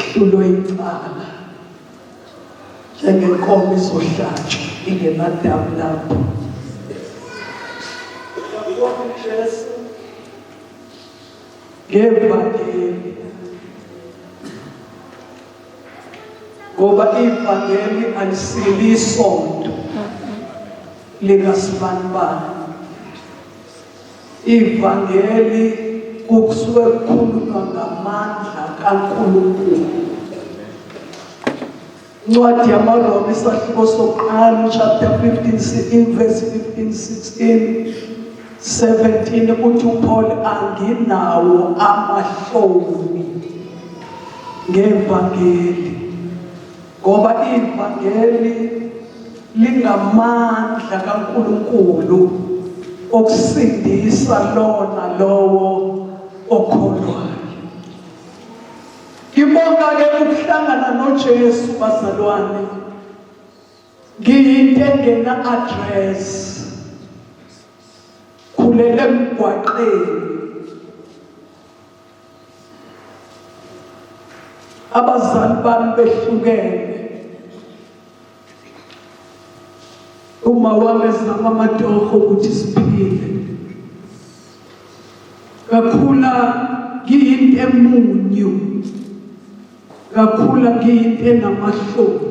Hlulwe icala njengenkomo izohlatshwa ingenadamu lapho. Ngiyabonga uJesu ngevangeli ngoba ivangeli alisili isonto likasibanibani. Ivangeli kusuke kukhulunywa ngamandla kaNkulunkulu. Incwadi yamaRoma isahluko sokuqala chapter 15 verse 15 16 17 uthi uPaul anginawo amahloni ngevangeli ngoba ivangeli lingamandla kaNkulunkulu okusindisa lona lowo okholwayo. Ngibonga ke ukuhlangana noJesu bazalwane. Ngiyinto engena address. Khulele emgwaqeni. Abazali bami behlukene. Uma wami ezama amatoho ukuthi siphile. Ngakhula ngiyinto emunyu. Ngakhula ngiyinto enamahloni.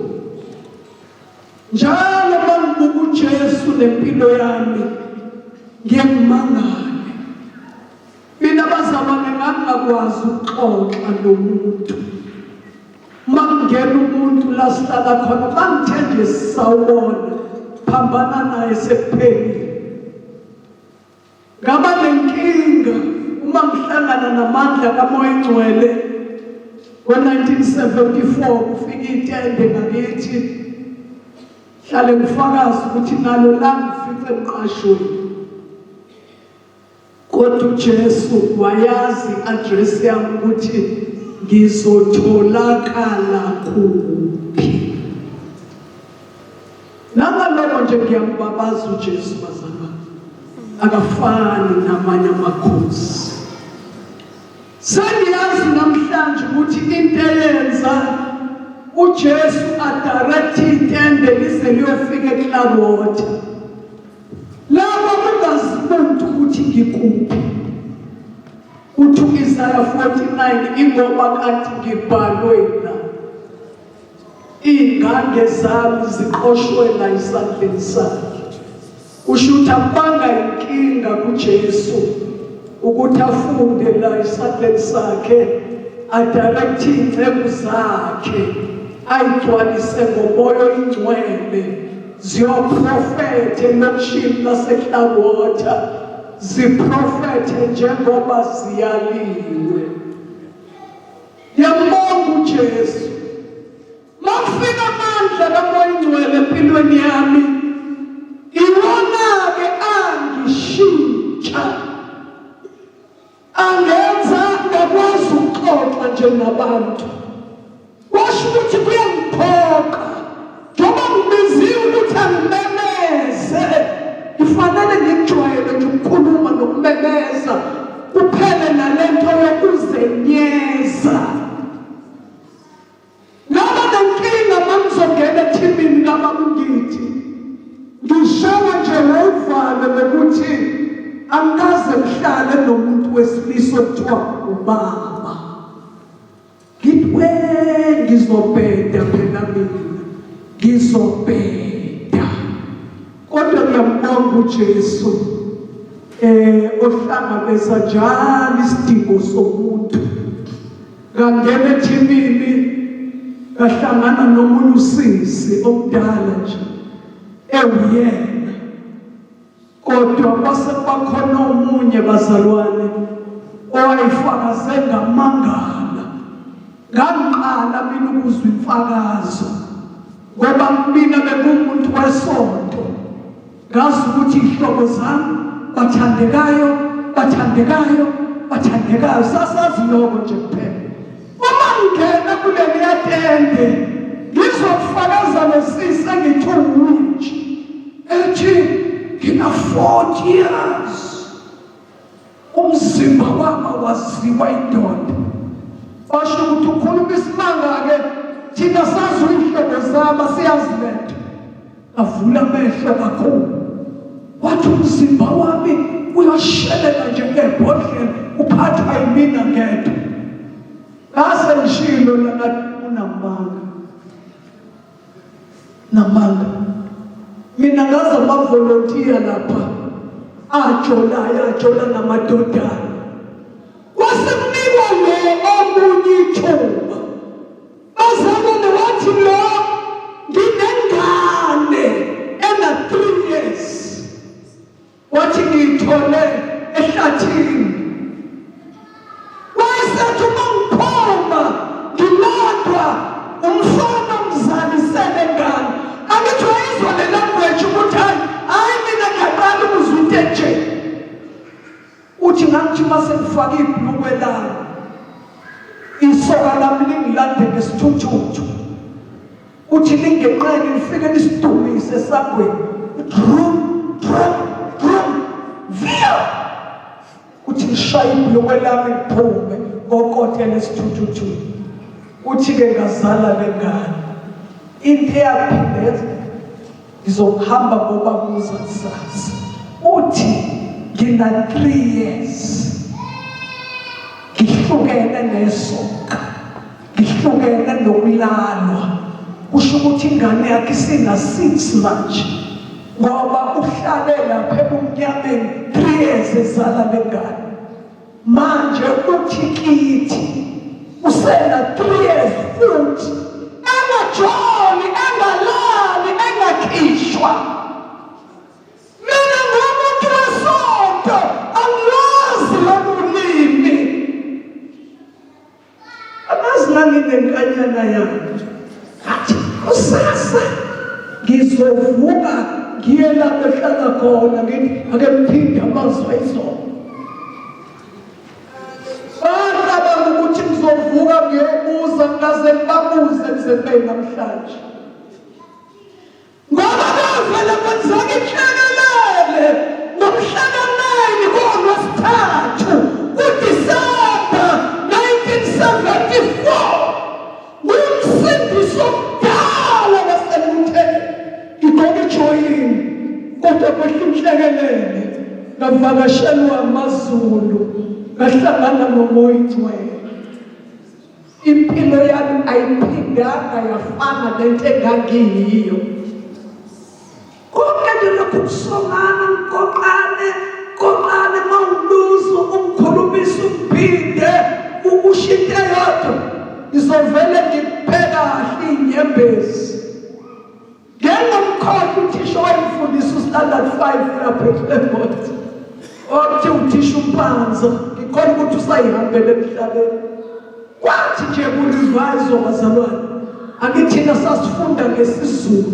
Njalo mangibuka uJesu nempilo yami ngiye ngimangale. Mina bazalwane ngangingakwazi ukuxoxa nomuntu. Uma kungena umuntu la sihlala khona bangithe nje sawubona phambana naye sekuphelile. Ngaba nenkinga uma ngihlangana namandla kaMoya Ingcwele ngo-1974 kufika itende ngakithi hlale ngifakaza ukuthi nalo langifice emqashweni. Kodwa uJesu wayazi i-address yami ukuthi ngizotholakala kuphi. Nangaloko nje ngiyambabaza uJesu bazalwane. Akafani namanye amakhosi. Sengiyazi namhlanje ukuthi into eyenza uJesu adirect itende lize liyofika eClarwater. Lapho kungazi muntu ukuthi ngikuphi. Uthi u-Isaya 49 ingoba kanti ngibhalwe la. Iy'ngange zami ziqoshwe la esandleni sakhe. Kusho ukuthi akubanga inkinga kuJesu ukuthi afunde la esandleni sakhe adirecte iy'nceku zakhe ayigcwalise ngomoya oyingcwele ziyoprofetha elokishini laseClarwater ziprofethe njengoba ziyaliwe. Ngiyambonga uJesu. Makufika amandla kaMoya Ingcwele empilweni yami, iwona-ke angishintsha angenza ngakwazi ukuxoxa nje nabantu. Kwasho ukuthi kuyangiphoqa njengoba ngibiziwe ukuthi angimemeze, ngifanele ngikujwayele nje ukukhuluma nokumemeza kuphele nalento yokuzenyeza. Ngaba nenkinga mangizongena ethimini kababungithi ngishawa nje wovalo lokuthi angikaze ngihlale nomuntu wesilisa okuthiwa ubaba. Ngithi we ngizobheda phela mina ngizobheda. Kodwa ngiyambonga uJesu eh ohlangabeza njalo isidingo somuntu. Ngangena ethimini ngahlangana nomunye usisi omdala nje ewuyena kodwa kwase kubakhona omunye bazalwane owayefakaze ngamangala ngangiqala mina ukuzwa imfakazo ngoba mina bengumuntu wesonto ngazi ukuthi ihlobo zami bathandekayo bathandekayo bathandekayo sasazi lokho nje kuphela uma ngingena kuleliya tende ngizofakaza nosisi engithi uwuye nje ethi ngina 40 years umzimba wami waziwa indoda basho ukuthi ukhuluma isimanga. Thina sazi uyihlobo zami, siyazi lento. Avula amehlo kakhulu. Wathi umzimba wami uyashelela njengebhodlela, uphathwa yimina ngedwa. Ngase ngishilo lana unamanga. Namanga. Mina ngaze amavolontiya lapha ajolayo ajola namadodana. Kwase kunikwa lo omunye ithuba. Bazalwane wathi lo nginengane ena 3 years. Wathi ngiyithole ehlathini. Wayesethi uma ngiphuma ngilandwa umfana ngizalisele ngane. Angithi wayizwa le language ukuthi hayi hayi mina ngiyaqala ukuzwa into enje. Uthi ngangithi uma sengifake ibhlukwe lami isoka lami lingilande ngesithuthuthu. Uthi lingenqeni lifike lisidumise esangweni. Drum drum drum. Via! Uthi ngishaye ibhlukwe lami ngiphume ngokotela esithuthuthwini. Uthi-ke ngazala lengane. Into eyaphinde yenza ngizokuhamba ngoba kuza kusasa. Uthi ngina 3 years ngihlukene nesoka. Ngihlukene nokulalwa. Kusho ukuthi ingane yakhe isina 6 manje. Ngoba uhlale lapha ebumnyameni 3 years ezala lengane. Manje uthi kithi usena 3 years futhi engajoli engalali engakhishwa. Mina ngumuntu wesonto angilazi lolu limi. Angazi nganginenkanyana yami. Ngathi kusasa ngizovuka ngiye lapho ehlala khona ngithi ake ngiphinde amazwi ayizolo. Bacabanga ukuthi ngizovuka ngiyobuza ngaze ngibabuze kuze kube namhlanje. Ngoba kwavele kwenzeka inhlekelele ngomhla ka-9 koLwesithathu kuDisemba 1974 ngumsindisi omdala waselutheni ngigqoke ijoyini kodwa kwehla inhlekelele ngavakashelwa amaZulu ngahlangana nomoya ingcwele. Impilo yami ayiphindanga yafana nento engangiyiyo. Konke nje lokhu kusongana ngigoqane goqane mawuluzo ungikhulumisa ungiphinde ukusho into eyodwa ngizovele ngikuphe kahle iy'nyembezi. Ngengamkhohlwa uthisha owayengifundisa ustandard 5 lapha eClermont. Okuthiwa uthisha uMpanza, ngikholwa ukuthi usayihambele emhlabeni. Kwathi nje kurivayizwa bazalwane, angithina sasifunda ngesiZulu.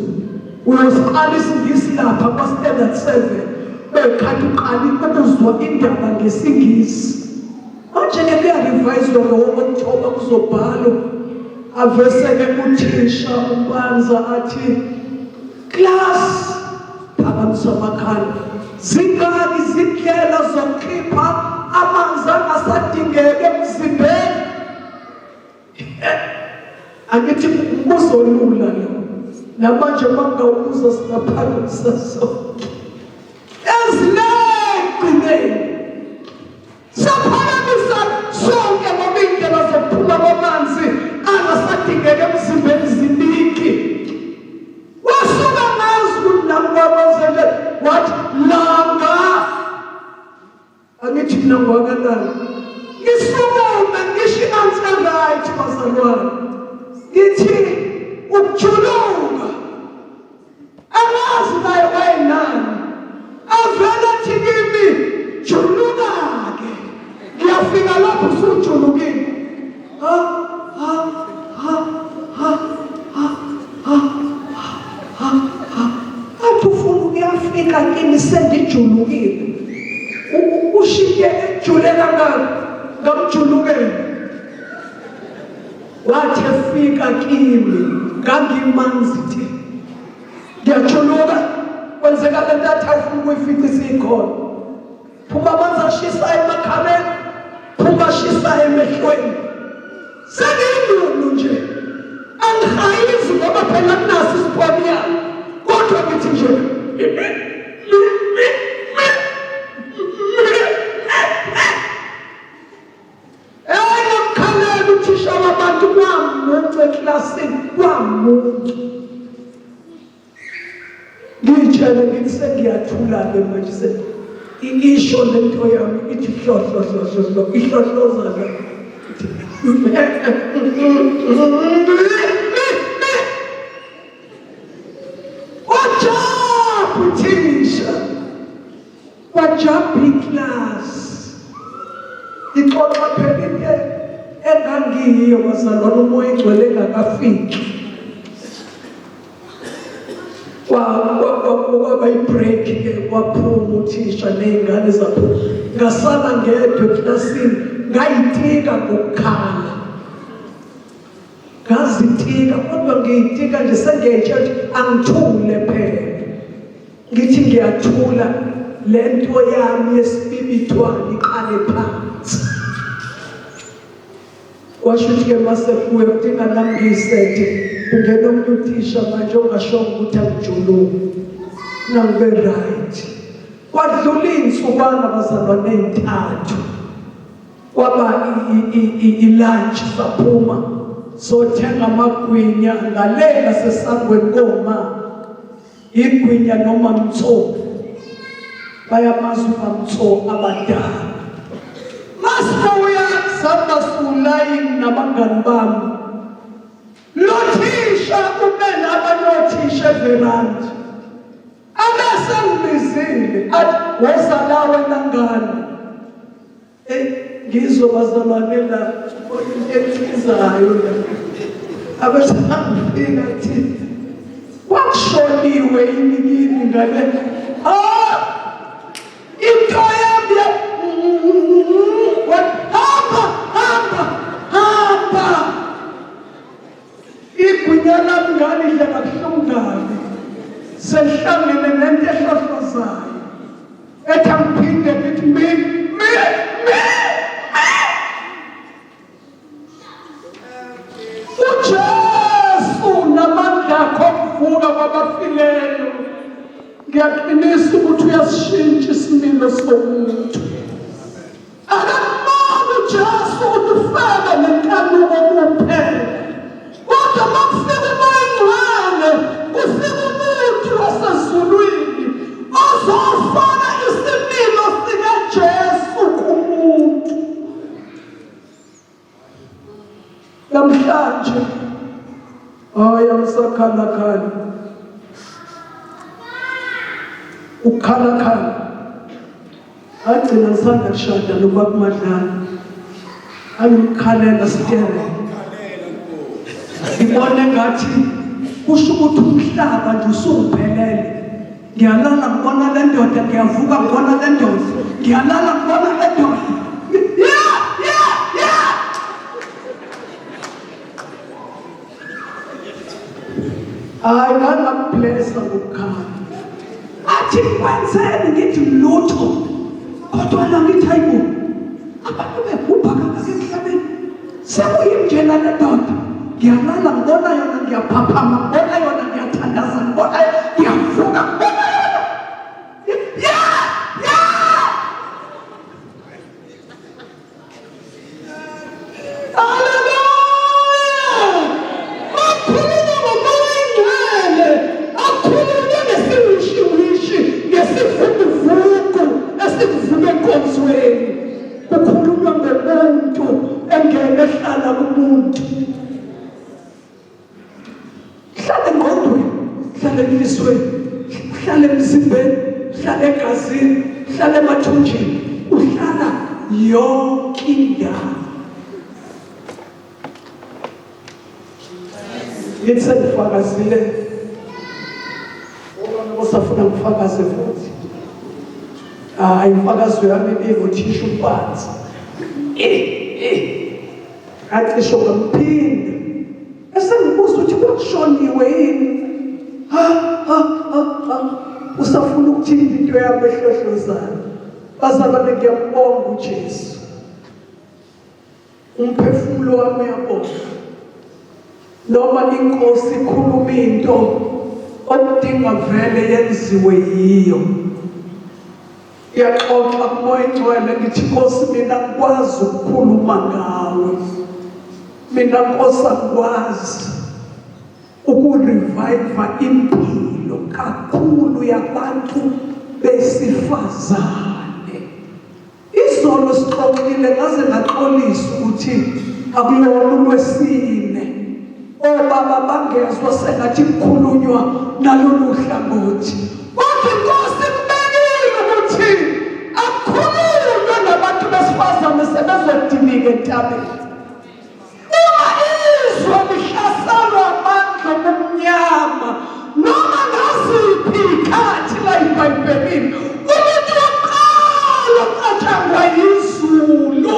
Uyosiqala isiNgisi lapha kwa-standard 7 bekhathi uqala ukuzwa indaba ngesiNgisi. Manje-ke kuyarivayizwa ngowo-Okthoba kuzobhalwa. Avese-ke uthisha uMpanza athi, Class, phakamisa amakhala. Zingaki izindlela zokukhipha amanzi angasadingeki emzimbeni? Angithi umbuzo olula lo. Namanje uma ngingawubuza singaphakamisa sonke. Ezilegcineni Saphakamisa sonke ngoba iy'ndlela zokuphuma kwamanzi angasadingeki emzimbeni ziningi. Wasuka ngazi ukuthi nami kwakwenze nje wathi langa angithi mina ngwakalanga ngisukume ngisho i-answer right bazalwane ngithi ukujuluka Angazi naye wayenani. Avele athi kimi juluka-ke. Ngiyafika lapho usujulukile. Ha ha ha ha ha ha ha ha. Athi ufuna ukuyafika kimi sengijulukile. Ushintshe ejule kangaka ngamjulukela. Wathi efika kimi ngangimanzi te. Ngiyajuluka kwenzeka le nto athi awufuna ukuyifica isikhona. Phuma amanzi ashisayo emakhaleni, phuma ashisayo emehlweni. Sengiyinunu nje. Angihayi eklasini kwamuntu. Ngiyitshele ngithi sengiyathula-ke manje se isho le nto yami ithi hlohlo hlohlo hlo ihlohloza la. Wajabha uthisha, wajabha iklasi. Ixoxa phela into engangiyiyo bazalwane umoya ingcwele engakafiki. Kwaba i-break ke kwaphuma uthisha ney'ngane zaphuma. Ngasala ngedwa eklasini ngayitika ngokukhala. Ngazitika kodwa ngiyitika nje sengiyayitshela ukuthi angithule phela. Ngithi ngiyathula le nto yami yesibibithwane iqale phansi. Kwasho ukuthi-ke mase kubuya kudinga nami ngiyisethe kungena omunye uthisha manje ongashongo ukuthi angijuluki nangibe right. Kwadlula iy'nsukwana bazalwane ey'ntathu kwaba i-lunch saphuma sothenga amagwinya ngale ngasesangweni koma igwinya noma mtso bayamazi ubamtso abadala masibuya samba siwulayini nabangani bami lo thisha ube nabanye othisha everandi Abesengibizile athi woza la wena ngane. Eh ngizwe bazalwane la into ethizayo la. Abesangifika athi kwakushoniwe yini kini ngale. Ah into yami ya hamba hamba hamba Igwinya lami ngalidla kabuhlungu kabi. Selihlangene nento ehlohlozayo. Ethi angiphinde ngithi mi mi mi. UJesu namandla akho okuvuka kwabafileyo. Ngiyaqinisa ukuthi uyasishintsha isimilo somuntu. Akakuboni uJesu ukuthi ufebe nenkanuko kuphela. Kodwa uma kufika uMoya oNgcwele, kufika umuntu wasezulwini ozofaka isimilo sikaJesu kumuntu. Namhlanje hayi angisakhalakhala ukukhalakhala ngagcina ngisanda kushada nobaba Madlala angimkhalela sitere ngibone ngathi kusho ukuthi umhlaba nje usungiphelele Ngiyalala ngibona le ndoda, ngiyavuka ngibona le ndoda, ngiyalala ngibona le ndoda. Yeah, yeah, yeah. Hayi ngangamblesa ngokukhala. Athi kwenzeni ngithi lutho. Kodwa la ngithi hayibo. Abantu bebhubha kangaka emhlabeni. Sekuyimnjena le ndoda. Ngiyalala ngibona yona ngiyaphaphama ngibona yona ngiyathandaza ngibona ngiyavuka ngibona yona. Yeah! Yeah! Hallelujah! Makhuluma ngomoya ingcwele, akhulume ngesiwishiwishi, ngesivukuvuku esikuvuka enkonzweni. Kukhulunywa ngomuntu engene ehlala kumuntu. Hlala engqondweni, hlala enhliziyweni, hlala emzimbeni, hlala egazini, hlala emathunjini, uhlala yonke indawo. Ngithi sengifakazile osafuna ngifakaze futhi hayi imfakazo yami ibinguthisha umphansi ngacisho ngamphinda esengibuza ukuthi kwakushoniwe yini ha ha ha ha usafuna ukuthinta into yami ehlohlozayo bazalwane ngiyambonga uJesu Umphefumulo wami uyabonga. Noma inkosi ikhuluma into okudinga vele yenziwe yiyo. Ngiyaxoxa kumoya ingcwele ngithi Nkosi mina ngikwazi ukukhuluma ngawe. Mina Nkosi angikwazi ukurevive impilo kakhulu yabantu besifazane. Izolo sixoxile ngaze ngaxolisa ukuthi akulona ulwesine. Obaba bangezwa sengathi kukhulunywa nalolu hlangothi. Kodwa inkosi ikubekile ukuthi akukhulunywe nabantu besifazane sebezodilika entabeni. Uma izwe lihlaselwa amandla obumnyama noma ngaziphi iy'khathi la ibhayibhelini umuntu wokuqala ocatshangwa yizulu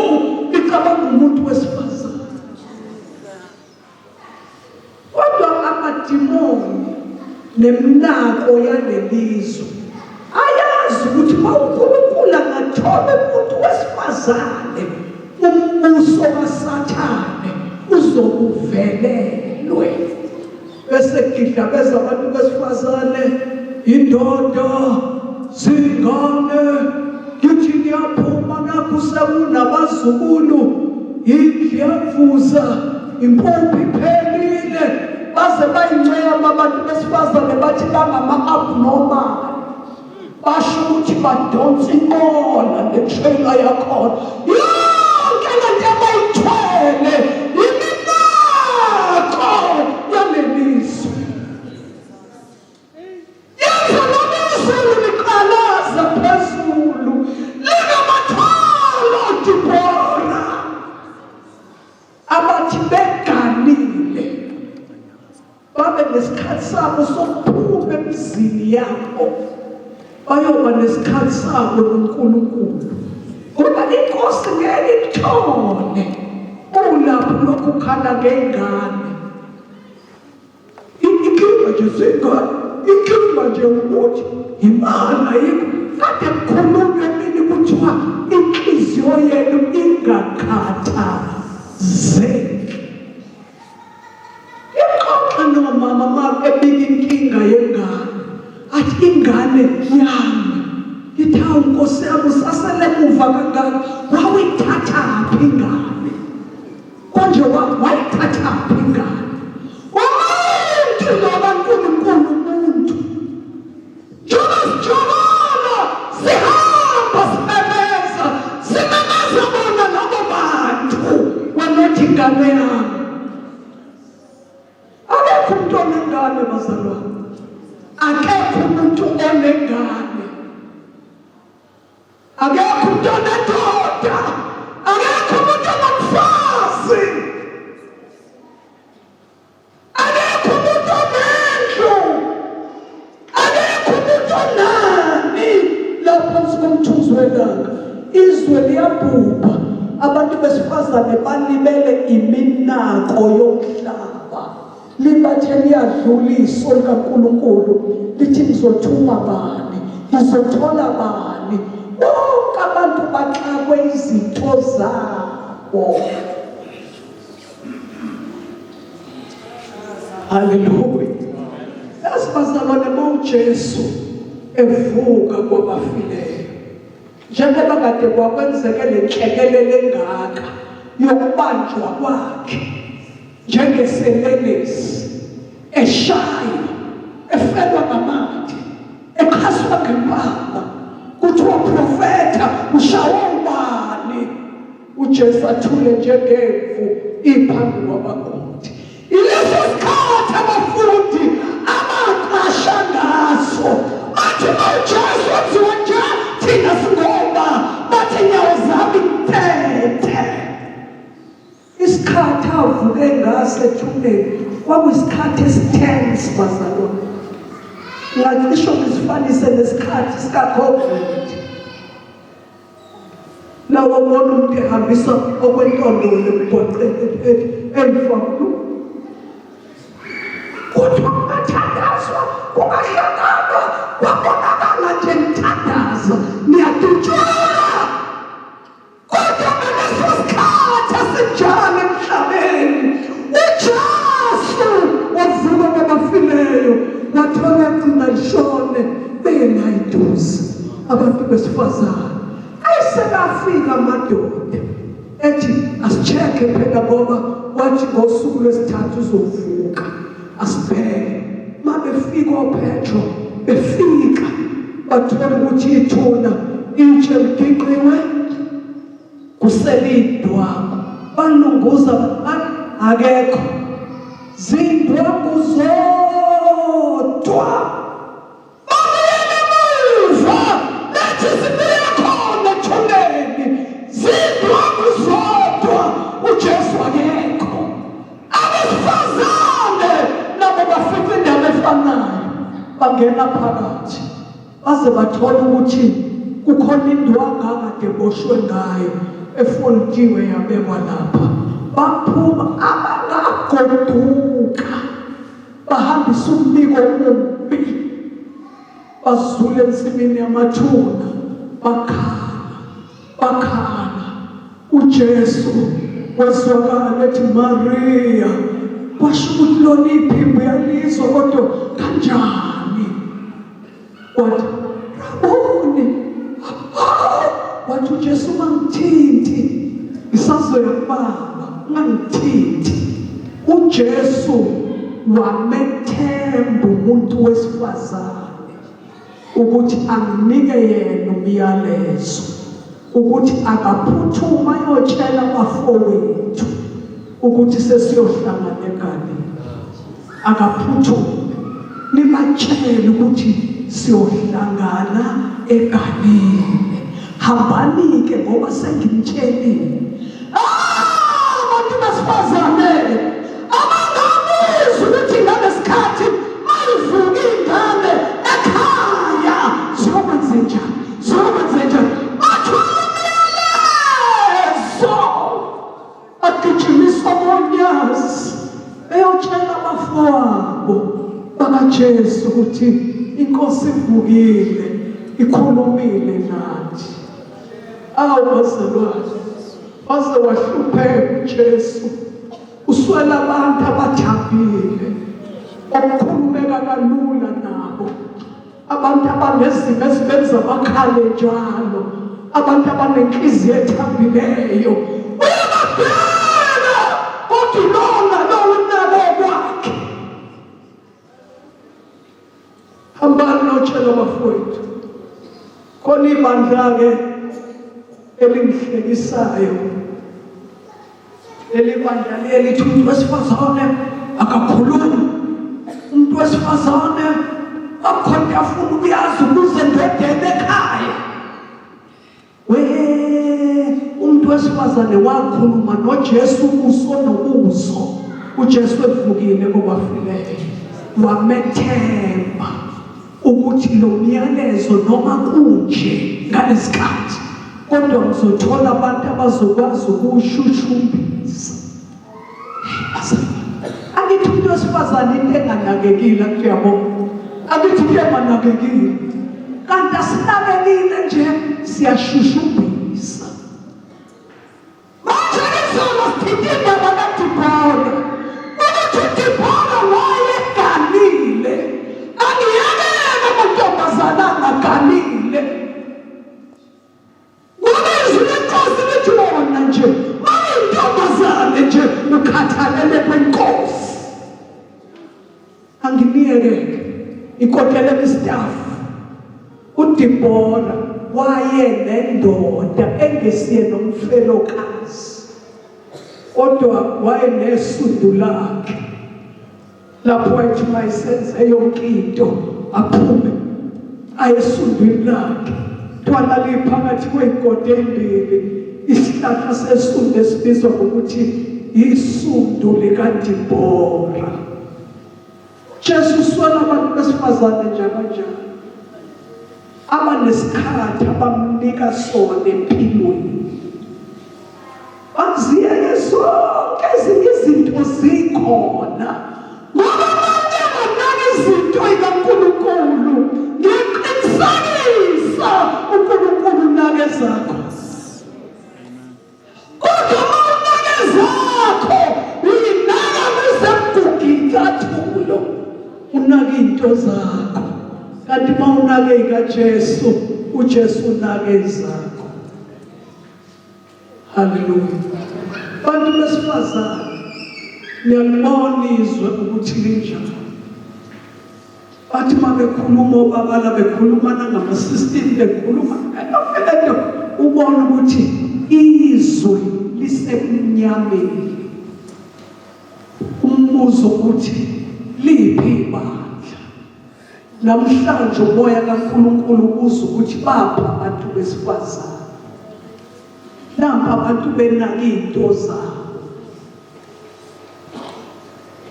licabanga umuntu wesifazane. Kodwa amadimoni nemnako yalelizwe ayazi ukuthi uma uNkulunkulu angathola umuntu wesifazane umbuso kaSathane uzokuvelelwe bese gidlabeza abantu besifazane indoda zingane ngithi ngiyaphuma nakhu sekunabazukulu indlu yavuza impuphu iphelile baze bayincoma abantu besifazane bathi bangama-abnormal basho ukuthi badonsa inqola netrailer yakhona yonke le nto abayithwele iminako yalelizwe yenza noma izulu liqalaza phezulu lingamathwalo dibora abathi beganile babe nesikhathi sabo sokuphuma emizini yabo bayoba nesikhathi sabo noNkulunkulu ngoba inkosi ngeke ikuthole ulapho lokhu ukhala ngengane inkinga nje zingane inkinga nje ukuthi imali ayikho kade kukhulunywa emini kuthiwa inhliziyo yenu ingakhathazeki Ixoxa nomama ma ebika inkinga yengane. Athi ingane yami. Ngithi hawu Nkosi yami usasele emuva kangaka. Wawuyithathaphi ingane? Konje wayithathaphi ingane? Umuntu lo kaNkulunkulu umuntu. Njengoba sijabula sihamba simemeza simemeza bona labo bantu wanothi ingane yami akekho umuntu onengane bazalwane akekho umuntu onengane akekho umuntu onendoda akekho umuntu onomfazi Akekho umuntu onendlu, akekho umuntu onani laphansi komthunzi welanga. Izwe liyabhubha, abantu besifazane balibele iminako yomhlaba. Libathe liyadlula iso likaNkulunkulu lithi ngizothuma bani, ngizothola bani. Bonke abantu baxakwe izinto zabo. Haleluya. Yazi bazalwane uma uJesu evuka kwabafileyo njengoba kade kwakwenzeke le nhlekelele engaka yokubanjwa kwakhe njengeselelesi eshaywa efelwa ngamathe eqhaswa ngempama kuthiwa profetha ushawe ubani uJesu athule njengemvu iphambi kwabagodi. Ileso sikhathi abafundi abaqasha ngaso bathi uma uJesu wenziwa nje thina singoba bathi nyawo zami mthethe. Isikhathi avuke ngaso ethuneni kwakuyisikhathi esitense bazalwane. Ngacisho ngisifanise nesikhathi sika-COVID. Lawa ubona umuntu ehambisa okwentondolo emgwaqeni ethi eyifakulu. Kuthiwa kungathandazwa kungahlanganwa kwabonakala nje nithandaza niyadutshulwa. Kodwa ngaleso sikhathi esinjalo emhlabeni uJesu wavuka kwabafileyo wathola gcina lishone bengayiduze abantu besifazane ayisekafika amadoda ethi asicheke phela ngoba wathi ngosuku lwesithathu uzovuka. Asibheke uma befika oPetro, befika bathola ukuthi ithuna itshe liginqiwe, kuselindwangu. Balunguza, akekho, zindwangu zodwa. Babuyela emuva bethi sibuya khona ethuneni, zindwangu zodwa, uJesu akekho. Abesifazane nabo bafica indaba efanayo, bangena phakathi baze bathola ukuthi kukhona indwanga akade boshwe ngayo efoldiwe yabekwa lapha. Baphuma abangagoduka bahambisa umbiko omubi, bazula ensimini yamathuna, bakhala bakhala. UJesu wezwakala ethi Maria, kwasho ukuthi lona iphimbo yalizwa kodwa kanjani? Wathi Raboni, wathi uJesu ungangithinti, ngisazoya kubaba, ungangithinti. UJesu wamethemba umuntu wesifazane ukuthi anginike yena umyalezo ukuthi akaphuthuma ayotshela abafowethu ukuthi sesiyohlangana eGalile. Akaphuthume nibatshele ukuthi siyohlangana eGalile. Hambani-ke ngoba sengimtshelile. Ah, abantu besifazane abangabuzwa ukuthi ngalesikhathi mayivuka ingane ekhaya ziyokwenzenjani, ziyokwenzenjani. Bathwala umyalezo, bagijimisa bonyazi beyotshela abafowabo bakaJesu ukuthi inkosi ivukile, ikhulumile nathi. Awu bazalwane, waze wahlupheka uJesu, uswela abantu abathambile okukhulumeka kalula nabo, abantu abanezimo ezibenza bakhale njalo, abantu abanenhliziyo ethambileyo. Uyababheka kodwa ilona lowo unako kwakhe. Hambani notshela abafowethu. Khona ibandla-ke elingihlekisayo, leli bandla liye lithi umuntu wesifazane akakhulumi, umuntu wesifazane akhona afuna ukuyazi ukuze ndodeni ekhaya. We umuntu wesifazane wakhuluma noJesu ubuso nobuso, uJesu evukile kobafileyo, wamethemba ukuthi lo myalezo noma kunje ngalesikhathi kodwa ngizothola abantu abazokwazi ukuwushushumbisa. Angithi umuntu wesifazane into enganakekile, angithi uyabo, angithi into enganakekile, kanti asinakekile nje siyashushumbisa. Manje izolo sithinta indaba kaDibora, ukuthi uDibora wayeganile. Angiyekele amantombazane angaganile. Ngoba izwi lenkosi lithi wona nje mayintombazane nje ukhathalele kwenkosi. Anginiyekeke ikoteleka istaff. UDibora wayenendoda engesiye nomfelokazi, kodwa wayenesundu lakhe lapho wayethi uma esenze yonke into aphume aye esundwini lakhe. Kuthiwa laliphakathi kwey'godi ey'mbili isihlahla sesundu esibizwa ngokuthi isundu likaDibora. Jesu uswela abantu besifazane njalo njalo abanesikhathi abamnika sona empilweni. Baziyeke zonke ezinye izinto zikhona, ngoba abantu abanaka izinto ikaNkulunkulu. Ngiqinisekisa uNkulunkulu unake zakho, kodwa uma unake zakho uyinaka kuze icathulo, unake into zakho, kanti uma unake ikaJesu, uJesu unake zakho. Haleluya. Bantu besifazane, Niyalibona izwe ukuthi linjani. Bathi uma bekhuluma obaba la bekhuluma nangama-system bekhuluma yonke le nto ubona ukuthi izwe lisemnyameni. Umbuzo uthi liphi ibandla? Namhlanje umoya kaNkulunkulu ubuza ukuthi baphi abantu besifazane? Nampa abantu benaka iy'nto zabo.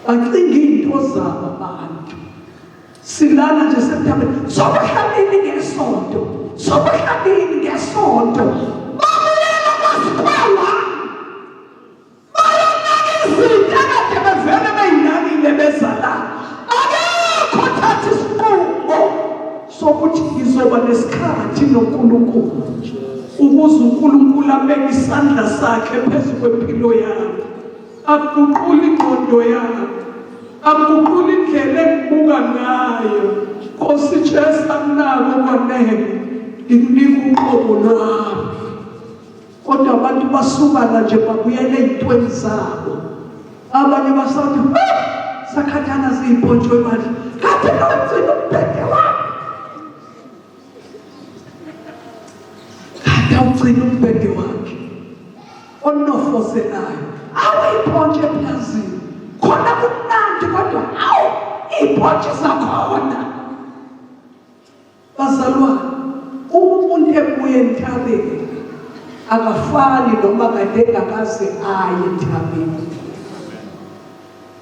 Bacinga iy'nto zabo abantu. Silana nje semthameni. Sokuhla nini ngesonto? Sokuhla nini ngesonto? Babuyela kwa-square one. Bayonaka izinto akade bevele beyinakile beza la. Akekho othatha isinqumo sokuthi ngizoba nesikhathi noNkulunkulu ukuze uNkulunkulu abeke isandla sakhe phezu kwempilo yami, aguqule ingqondo yami, aguqule indlela engibuka ngayo. Nkosi Jesu, anginako kwanele, ngikunika uqobo lwami. Kodwa abantu basukana nje babuyela ey'ntweni zabo. Abanye basathi sakhathana ziyimpontsho ebandla. Kade ngawugcina umbhede wami. Kade awugcina umbhede wakhe. Onofozelayo. Awu impontsho eplazini. Khona kumnandi kodwa awu iy'mpontshi zakhona. Bazalwane, uma umuntu ebuya entabeni akafani noma kade engakaze aye entabeni.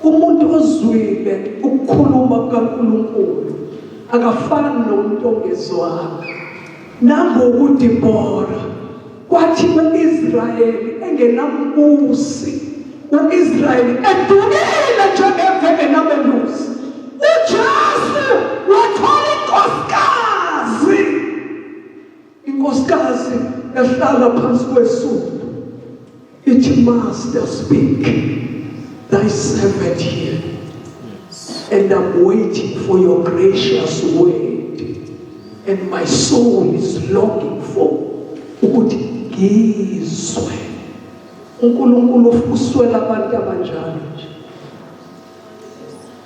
Umuntu ozwile ukukhuluma kukaNkulunkulu akafani nomuntu ongezwanga. NangokuDibora kwathi u-Israyeli engenambusi, u-Israyeli edukile njengemvu engenamelusi, uJesu wathola inkosikazi, inkosikazi ehlala phansi kwesundu ithi, Master, speak, thy servant here, and I'm waiting for your gracious word, and my soul is longing for ukuthi ngizwe. uNkulunkulu uswela abantu abanjalo nje.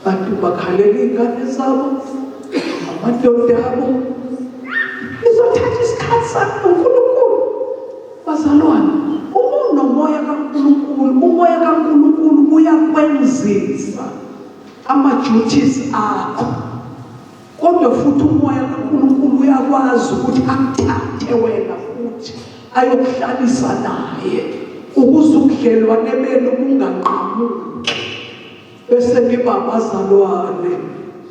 Bantu bakhalela iy'ngane zabo, amadoda abo. Izothatha isikhathi sakho noNkulunkulu. Bazalwane, uma unomoya kaNkulunkulu, umoya kaNkulunkulu uyakwenzisa ama-duties akho. Kodwa futhi umoya kaNkulunkulu uyakwazi ukuthi akuthathe wena futhi ayokuhlalisa naye ukuze ubudlelwane benu bunganqamuki. Bese niba abazalwane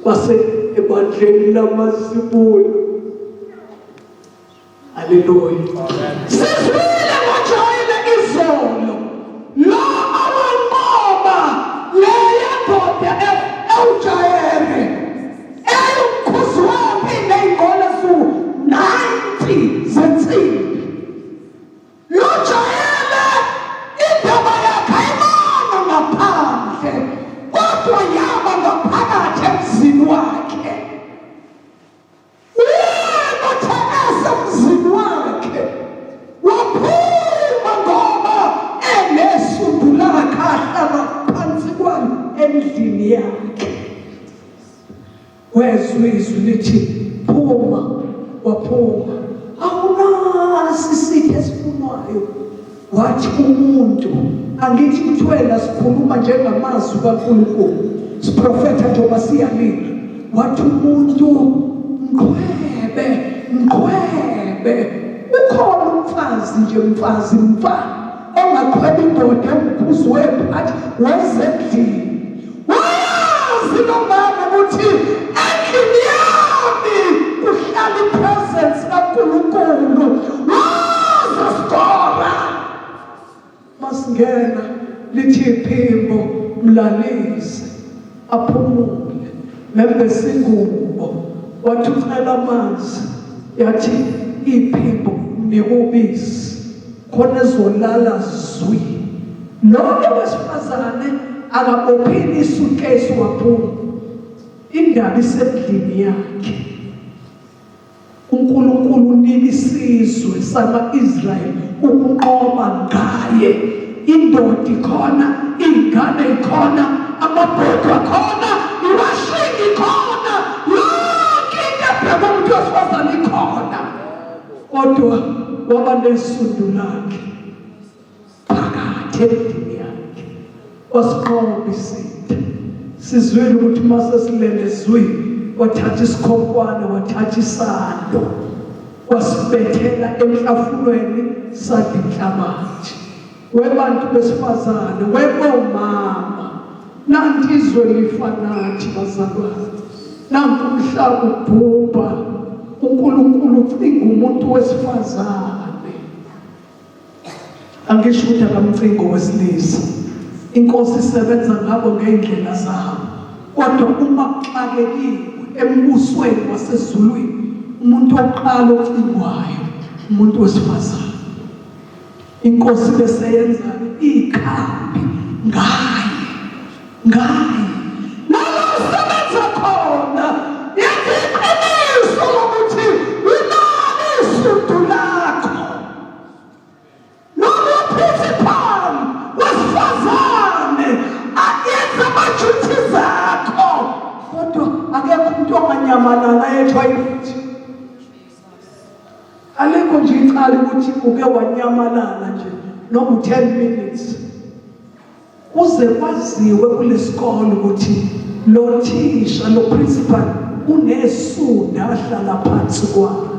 base ebandleni lamazibulo. Haleluya. Sizwile ngojwayele izolo. Lo awanqoba leya ndoda ewujayele eyumkhuzi wempi ney'ngqola zu-90 zensimbi. Lo jayele indaba yakhe ayibanga ngaphandle kodwa yaba ngaphakathi emzini wakhe. Uyena othe esemzini wakhe waphuma ngoba enesundu lakhe ahlala phansi kwalo endlini yakhe. Wezwa izwi lithi phuma, waphuma. Awunasi isitha esifunwayo. Wathi umuntu angithi kuthiwena sikhuluma njengamazwi kaNkulunkulu siprofetha njengoba siyalila. Wathi umuntu mqhwebe mqhwebe ukhona umfazi nje mfazi mfa ongaqhweba indoda emkhuzi wephi athi woze endlini. Wazi lo mama ukuthi endlini yami kuhlala ipresence kaNkulunkulu. Wazi skora. Masingena lithi iphimbo mlalise aphumule membese ingubo wathi ucela amanzi yathi iphimbo mnika ubisi khona ezolala zwi. Lona wesifazane akabophile isuitcase waphuma. Indaba isendlini yakhe. uNkulunkulu unika isizwe sama-Israyeli ukunqoba ngaye. Indoda ikhona, iy'ngane ikhona, amabhodwe akhona, iwashing ikhona, yonke into ebheka umuntu wesifazane ikhona. Kodwa waba nesundu lakhe phakathi endlini yakhe, wasinqoba isitha. Sizwile ukuthi uma sesilele ezwini, wathatha isikhonkwane, wathatha isando, wasibethela enhlafunweni, sadla inhlabathi. Webantu besifazane, webomama, nanti izwe lifa nathi bazalwane, nanku umhlaba ubhubha. UNkulunkulu ucinga umuntu wesifazane. Angisho ukuthi akamcingi owesilisa. Inkosi isebenza ngabo ngey'ndlela zabo. Kodwa uma kuxakekiwe embusweni wasezulwini, umuntu wokuqala ocingwayo umuntu wesifazane. Inkosi bese yenza ikhambi ngaye, ngaye. Nala usebenza khona yenza iqiniso lokuthi unalo isudu lakho. Noma uprincipal wesifazane ayenze ama-duties akho, kodwa akekho umuntu onganyamalala ethoyilethi. Alikho nje icala ukuthi uke wanyamalala nje noma u-10 minutes, kuze kwaziwe kulesikole ukuthi lo thisha, lo principal unesunda ahlala phansi kwalo.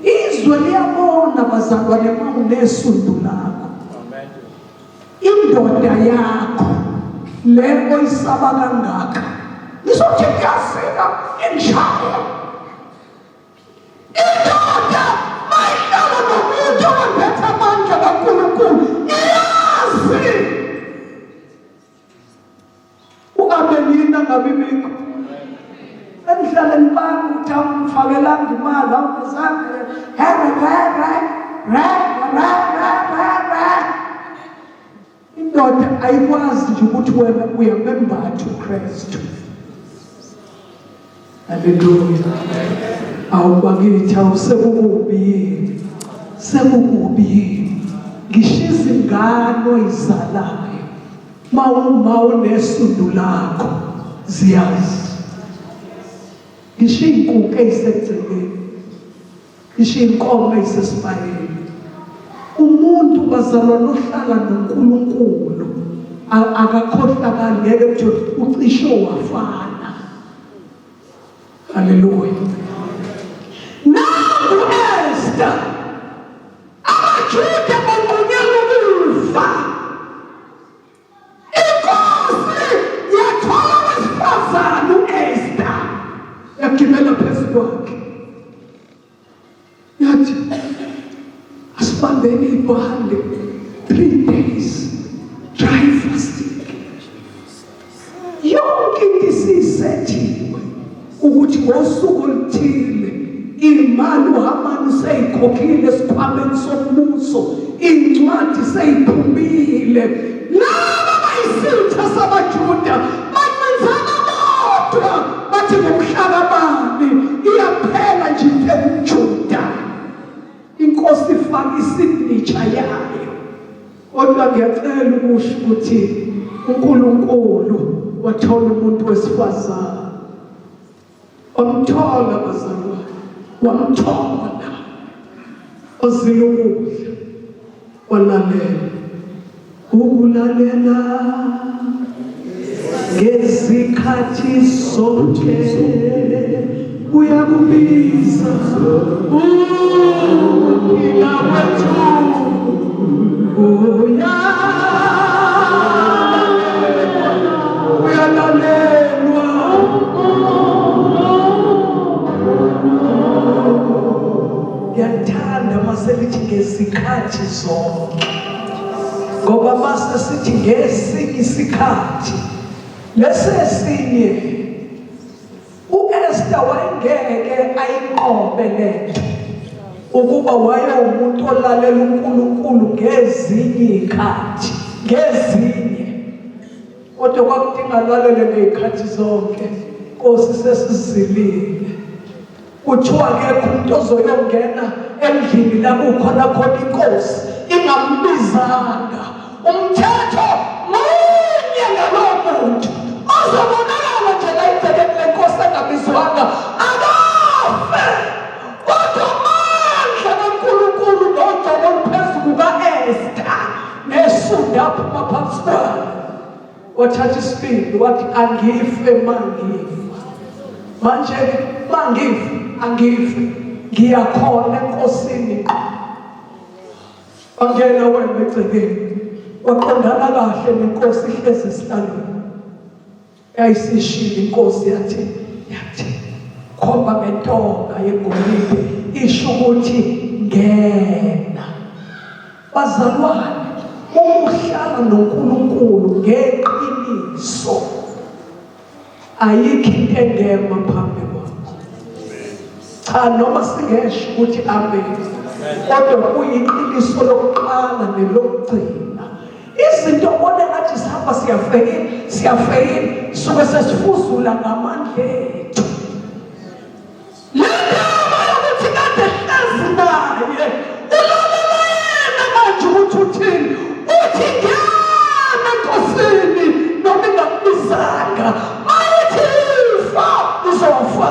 Izwe liyabona bazalwane uma unesundu lakho. Indoda yakho le oyisaba kangaka, ngizothi ngiyafika ingishaye. Indoda mayihlala nomuntu owembethe amandla kaNkulunkulu iyazi u-Abelina ngabibikho endihlale ngibanga ukuthi awungifakelanga imali, awungizange here re re re re re re re. Indoda ayikwazi nje ukuthi wena uyamembatha uKristu. Haleluya. Awubakithi, awusekukubi yini? Sekukubi yini? Ngisho izingane oyizalayo mawuma unesundu lakho ziyazi. Ngisho iy'nkukhu ey'segcekeni, ngisho iy'nkomo ey'sesibayeni. Umuntu bazalwane ohlala noNkulunkulu akakhohlakali, ngeke kuthiwe ucishe wafana. Haleluya. Nangu Esther, amaJuda banqunyelwa ukufa. Inkosi yathola wesifazane u-Esther, yagibela phezu kwakhe, yathi asibambeni ibhande 3 days dry fasting. Yonke into isisethiwe ukuthi ngosuku oluthile imali uHamani useyikhokhile esikhwameni sombuso, incwadi seyiphumile. Laba bayisitha sabaJuda bancinzana bodwa, bathi ngomhlakabani iyaphela nje into engumJuda. Inkosi ifaka isignature yayo. Kodwa ngiyacela ukusho ukuthi uNkulunkulu wathola umuntu wesifazane, wamthola bazalwane, wamthola ozila ukudla, walalela. Ukulalela ngezikhathi zonke kuyakubiza ukuphila kwethu. Uyalalelwa. Ngiyakuthanda maselithi ngezikhathi zonke, ngoba mase sithi ngesinye isikhathi lesesinye uEsther wayengeke ayinqobe lento ukuba wayewumuntu olalela uNkulunkulu ngezinye izikhathi, ngezinye. Kodwa kwakudinga alalele ngey'khathi zonke. Nkosi, sesizilile. Kuthiwa akekho umuntu ozoyongena endlini la kukhona khona inkosi ingambizanga. Umuntu Uzobonakala nje la egcekeni lenkosi engabizwanga, akafe. Kodwa amandla kaNkulunkulu nogcobo oluphezu kuka-Esta nesunda aphuma phansi kwayo. Wathatha isibindi wathi angife mangifa. Manje mangifa angife ngiyakhona enkosini ngqo. Wangena wena egcekeni waqondana kahle nenkosi ihlezi esihlalweni. Yayisishilo inkosi yathi yathi khomba ngentonga yegolide isho ukuthi ngena. Bazalwane, uma uhlala noNkulunkulu ngeqiniso ayikho into engema phambi kwakho. Cha noma singesho ukuthi amen, kodwa kuyiqiniso lokuqala nelokugcina. Izinto obona ngathi sihamba siyafeyila, siyafeyila, suke sesifuzula ngamandla ethu. Le ndaba yokuthi kade hlezi naye ulalela yena manje ukuthi uthini, uthi ngena enkosini noma ingakubizanga, mayithi ifa uzofa.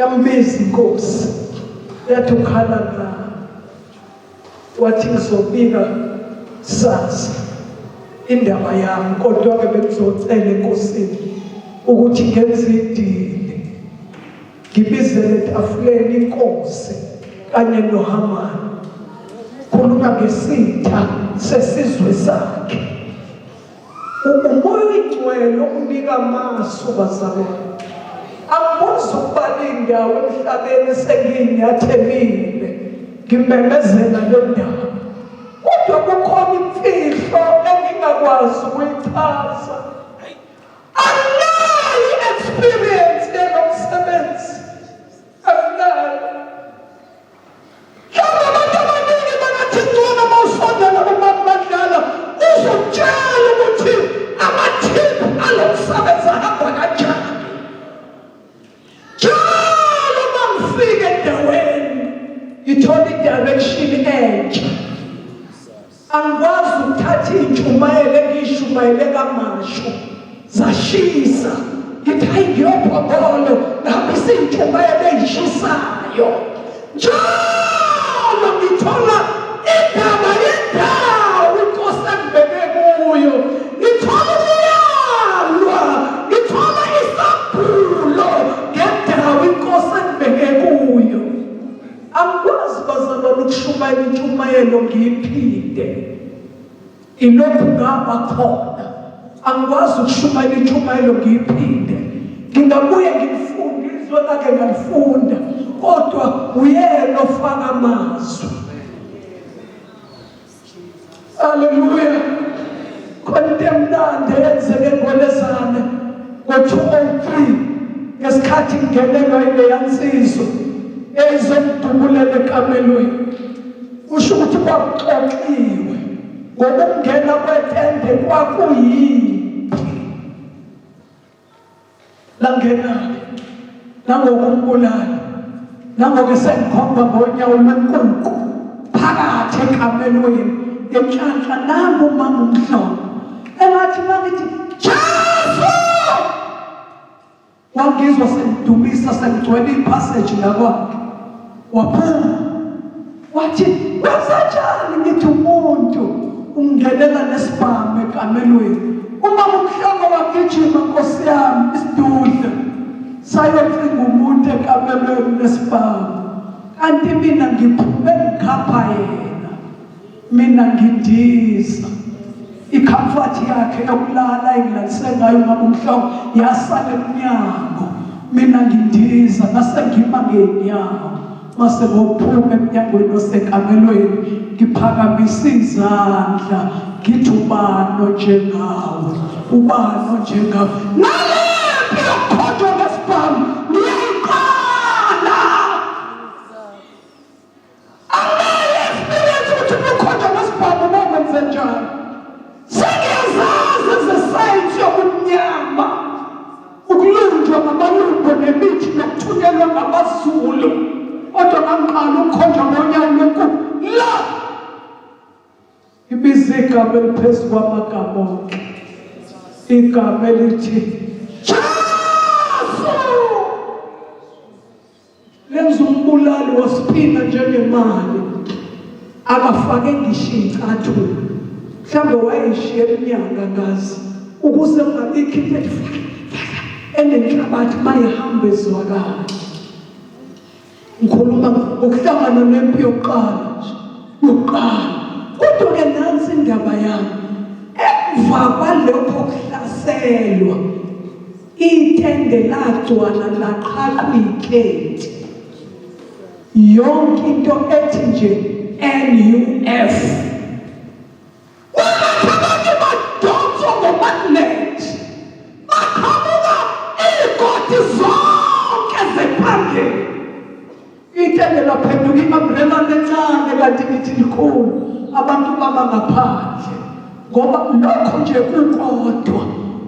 Yambiza inkosi yathi ukhala ngani, wathi ngizobika kusasa indaba yami, kodwa-ke bengizocela enkosini ukuthi ngenze idili, ngibizele etafuleni inkosi kanye noHamani. Khuluma ngesitha sesizwe sakhe. Umoya oyingcwele okunika amasu bazalwane. Angikwazi ukubala iy'ndawo emhlabeni esengiyinyathelile ngimemezela le ndaba, kodwa kukhona imfihlo engingakwazi ukuyichaza. Anginayo i-experience yalo msebenzi, anginayo. Mhlawumbe abantu abaningi bangathi ngcono uma usondela kumama Madlala uzokutshela ukuthi amathiphu alo msebenzi ahamba kanjani. Njalo uma ngifika endaweni ngithola i-direction entsha. Angikwazi ukuthatha iy'ntshumayelo engiyishumayele kaMashu zashisa ngithi hayi ngiyophongolo ngihambisa iy'ntshumayelo ey'shisayo njalo ngithola indaba yendawo inkosi engibeke kuyo ngithola ukuyalwa ngithola isambulo ngendawo inkosi engibeke kuyo. Angikwazi bazalwane ukushumayela intshumayelo ngiyiphinde. Ilokhu ngaba khona. Angikwazi ukushumayela intshumayelo ngiyiphinde. Ngingabuye ngilifunde izwi engake ngalifunda, kodwa uyena ofaka amazwi. Haleluya. Khona into emnandi eyenzeke ngolezane ngo-203 ngesikhathi ngingenelwa ileya nsizwa eyayizomdubulela ekamelweni. Kusho ukuthi kwakuxoxiwe ngokungena kwetende kwakuyiphi. Langena-ke nangokumbulala nangoke sengikhomba ngonyawo lwenkuku phakathi ekamelweni ngenhlanhla nangu umama umhlongo engathi mangithi Jesu wangizwa sengidumisa sengigcwele ipassage ngakwakhe waphuma wathi kwenzenjani ngithi umuntu ungenela nesibhamu ekamelweni uma umhlongo wagijima nkosi yami isidudla sayocinga umuntu ekamelweni nesibhamu kanti mina ngiphume ngikhapha yena mina ngindiza ikhamfathi yakhe yokulala engilalise ngayo umama umhlongo yasala emnyango mina ngindiza ngase ngima ngeenyawo mase ngophuma emnyangweni osekamelweni ngiphakamisa izandla ngithi ubani onjengawe ubani onjengawe nalempi yokukhonjwa ngesibhamu ngiyayiqala Anginayo experience ukuthi ukukhonjwa ngesibhamu bokwenze njani. Sengiyazazi ezesayensi yobumnyama, ukulunjwa ngamalumbo nemithi nokuthunyelwa ngamaZulu, kodwa ngangiqala ukukhonjwa ngonyawo lwenkukhu la. Ibiza igama eliphezu kwamagama onke. Igama elithi Jesu lenza umbulali wasiphina njengemali, akafake ngisho iy'cathulo, mhlawumbe wayeyishiye eminyaka ngazi ukuze kungabikho into ethi faka faka enenhlabathi mayihamba ezwakala. Ngikhuluma ngokuhlangana nempi yokuqala nje, yokuqala. Kodwa-ke nansi indaba yami, emva kwalokho kuhlaselwa itende lagcwala laqhaqhwa iketi, yonke into ethi nje NUF. Kwabathi abantu badonswa ngomagnet, baqhamuka iy'godi zonke zephangeni. Itende laphenduka i-umbrella lencane kanti lithi likhulu, abantu baba ngaphandle ngoba lokho nje kukodwa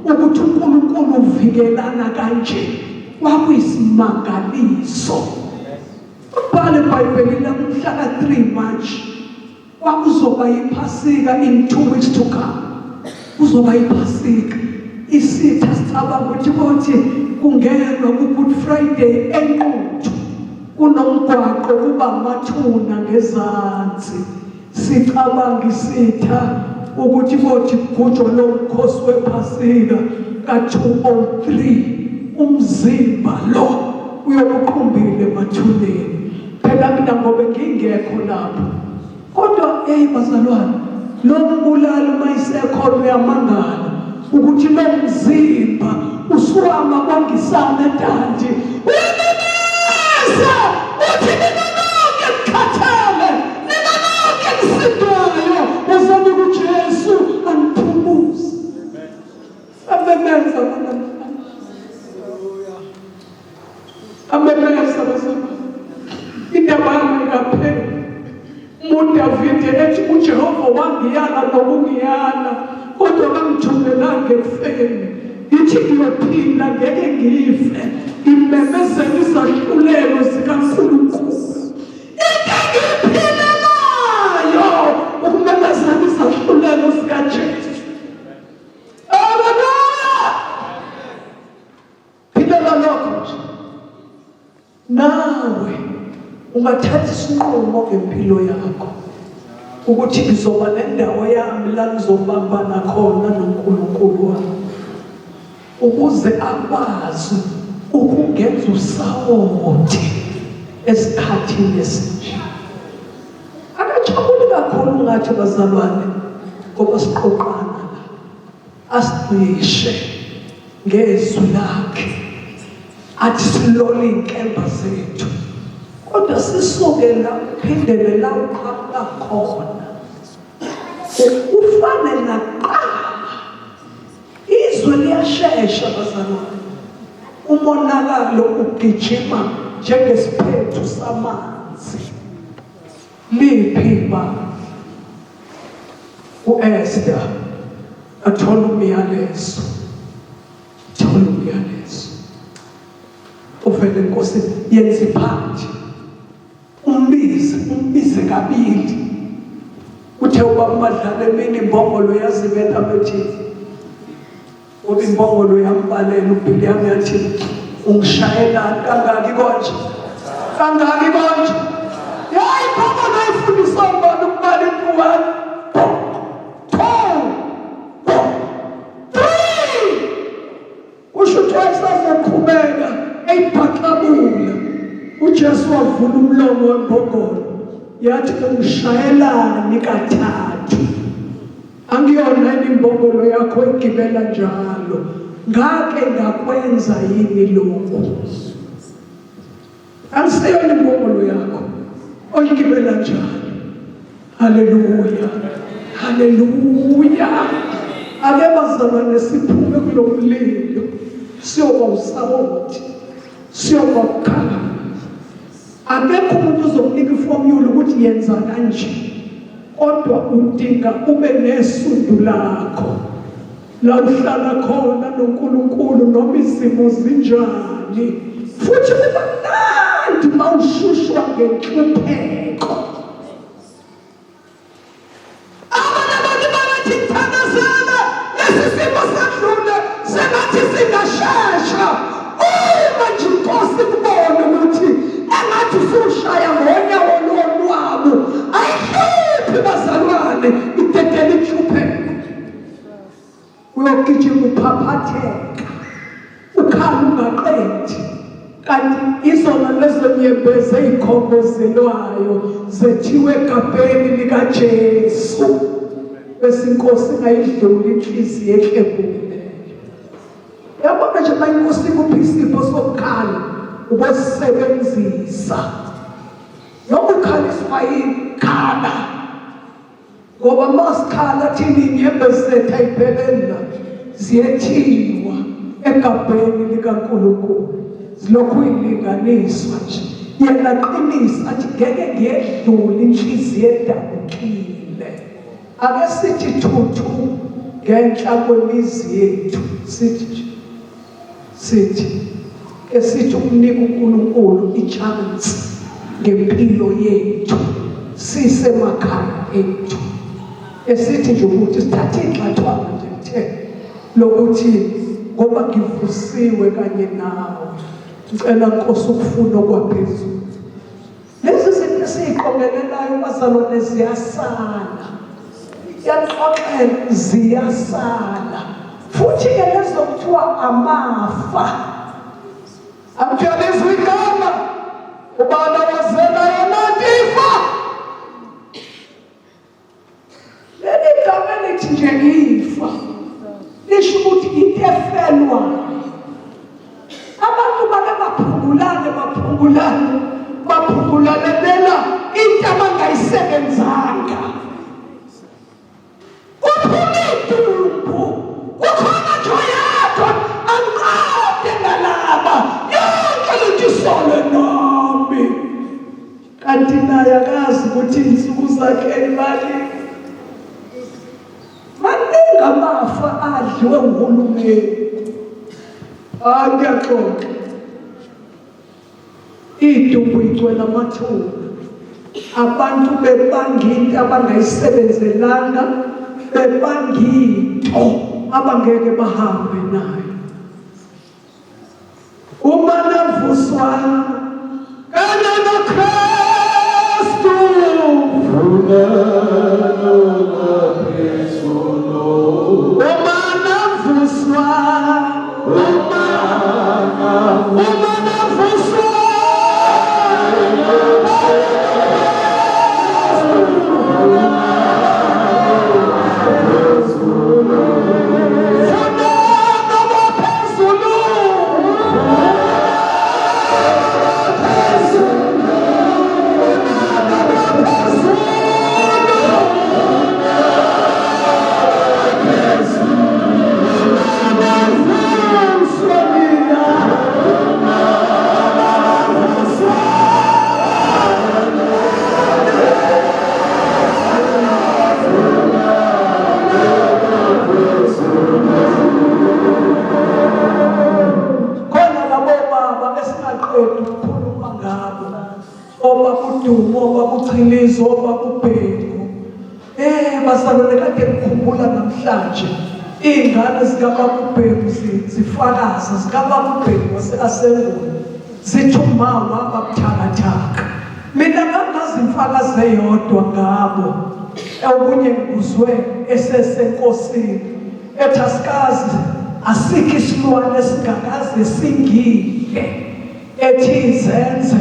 ukuthi uNkulunkulu uvikelana kanje kwakuyisimangaliso. Ubhale eBhayibhelini lakumhla ka-3 March Kwakuzoba yiPhasika in 2 weeks to come. Kuzoba yiPhasika. Isitha sicabanga ukuthi kothi kungenwa ku-Good Friday eNquthu kunomgwaqo kuba amathuna ngezansi. Sicabanga isitha ukuthi kothi kugujwa lo mkhosi wePhasika ka-203 umzimba lo uyobuqumbile emathuneni. Phela mina ngobe ngingekho lapho. Kodwa hey bazalwane, lo mbulali uma isekhona uyamangala ukuthi lo mzimba usuwama bongisana dandi. Uyamemeza uthi nina nonke nikhathele, nina nonke nisindwayo, wozani kuJesu aniphumuze. Amemeza namhlanje. Amemeza bazalwane. Indaba yami ikapheli. UDavide ethi uJehova wangiyala nokungiyala kodwa kangithumelanga ekufeni. Ngithi ngiyophila ngeke ngife. Ngimemezela izahlulelo zikaNkulunkulu. Into engiyiphilelayo ukumemezela izahlulelo zikaJesu. Haleluya! Philela lokho nje. Nawe ungathatha isinqumo ngempilo yakho ukuthi ngizoba nendawo yami la ngizobambana khona noNkulunkulu wami ukuze akwazi ukungenza usawoti esikhathini esinje. Akajabuli kakhulu ngathi bazalwane ngoba siqoqana la asigqishe ngezwi lakhe athi silole iy'nkemba zethu kodwa sisuke la uphindele la uqhamuka khona ufane nakuqala. Izwe liyashesha bazalwane, umonakalo ugijima njengesiphethu samanzi. Liphi ibandla? U-Esther athola umyalezo, athola umyalezo uvele enkosini, yenza iphathi, umbize, umbize kabili. Uthe ubaba uMadlala emini imbongolo yazibetha bethi ngoba imbongolo yambalela uBhiliyami yathi ungishayelani kangaki konje kangaki konje yayi imbongolo ayifundiswa ubani ukubala into one two three Kusho ukuthi wayesazoqhubeka eyibhaxabula. UJesu wavula umlomo wembongolo yathi ungishayelani kathathu? Angiyona yini imbongolo yakho egibela njalo? Ngake ngakwenza yini lokhu? Angiseyona imbongolo yakho oyigibela njalo. Haleluya, haleluya. Ake bazalwane siphume kulo mlilo, siyoba usawoti, siyoba ukukhala. Akekho umuntu ozokunika ifomula ukuthi yenza kanje, kodwa udinga ube nesundu lakho la uhlala khona noNkulunkulu noma izimo zinjani, futhi kuba mnandi uma ushushwa ngenhlupheko. Abanye abantu bayathi ngithandazele lesi simo sedlule. uphaphatheka ukhala ungaqedi kanti izona lezo nyembezi ezikhongozelwayo zethiwe egabheni likaJesu bese inkosi ingayidluli inhliziyo ehlebhukileyo. Yabona nje uma inkosi ikuphi isipho sokukhala ubosebenzisa noma ukhaliswa yini khala ngoba masikhala thina inyembezi zethu ayipheleli la ziyethiwa egabheni likaNkulunkulu zilokhu ilinganiswa nje yena qinisa athi ngeke ngiyedlule inhliziyo edabukile. Ake sithi thuthu ngenhla kwemizi yethu sithi nje sithi esithi ukunika uNkulunkulu i-chance ngempilo yethu sisemakhaya ethu esithi nje ukuthi sithathe igxathwana nje kuthe lokuthi ngoba ngivusiwe kanye nawe ngicela Nkosi ukufuna okwaphezulu. Lezi zinto esiyiqongelelayo bazalwane ziyasala. Iyaxoxela ziyasala. Futhi-ke lezo kuthiwa amafa. Angiyalizwa igama ubani owazela yona ifa. Leli gama elithi nje ifa lisho ukuthi into efelwayo. Abantu bake baphungulane baphungulane baphungulanela into abangayisebenzanga. Kuphuma idumbu kukhona nje oyedwa anqade ngalaba yonke lento isolwe nami. Kanti naye akazi ukuthi iy'nsuku zakhe imali. Maningi amafa adliwe uhulumeni. Hayi kuyaxoxa. Idumbu igcwele amathuna. Abantu bebanga into abangayisebenzelanga, bebanga into abangeke bahambe nayo. Uma navuswa kanye noKristu uma navuswa uma uma navuswa Khona labo baba esingaqedi ukukhuluma ngabo, obaba uDumo, obaba uChilizo, obaba uBhengu. Bazalwane kade ngikhumbula namhlanje iy'ngane zikababa uBhengu zifakaza zikababa uBhengu wase-Asengweni zithi uma waba buthakathaka. Mina ngangazi imfakazi eyodwa ngabo okunye ngikuzwe esesenkosini ethi asikazi asikho isilwane esingakaze singidle ethi izenze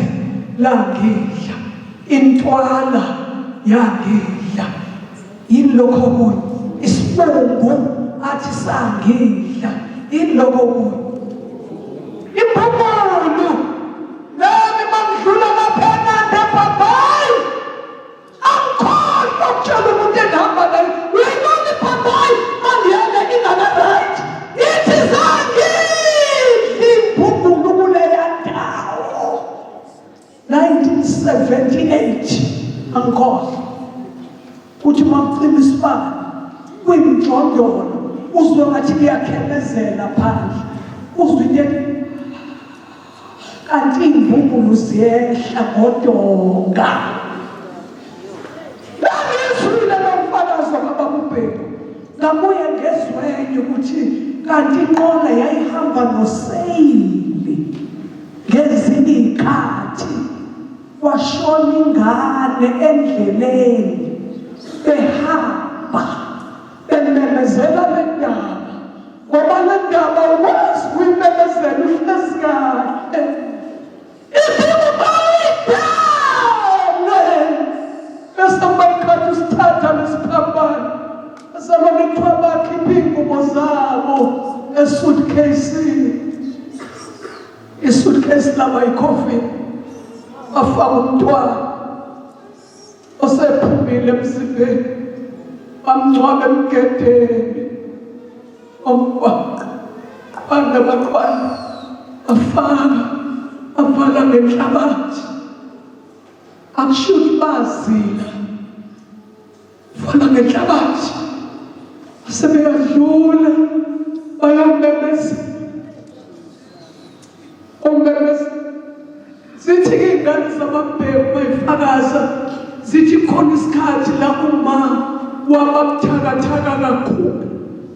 langidla intwala yangidla yini lokho okunye isibungu athi sangidla yini lokho okunye imphumulo nami mangidlula lapha enanda bhabhayi angikhohlwa ukutshela umuntu engihamba naye uyayibona ibhabhayi mangiyeke ingaka-right ithi zangidla imphumulo kuleya ndawo 1978 angikhohlwa uthi uma kucima isibani kwimjondolo uzwe ngathi kuyakhemezela phandle uzwe into kanti iy'mbumbulu ziyehla ngodonga. Ngangizwile lo mfakazo kababa uBhengu, ngabuye ngezwenye ukuthi kanti inqola yayihamba noseyili ngezinye iy'khathi kwashona ingane endleleni behamba bememezela le ndaba ngoba le ndaba. Esuitcase, isuitcase laba icoffin, bafaka umntwana osephumile emzimbeni, bamngcwaba emgedeni omgwaqo. Qhwanda baqhwanda, bafaka, bavala ngenhlabathi. Akusho ukuthi bazila, vala ngenhlabathi, sebeyadlula bayomemeza ummemeza. Zithi-ke iy'ngane zamabhemu bayifakaza, zithi khona isikhathi la uma waba buthakathaka kakhulu,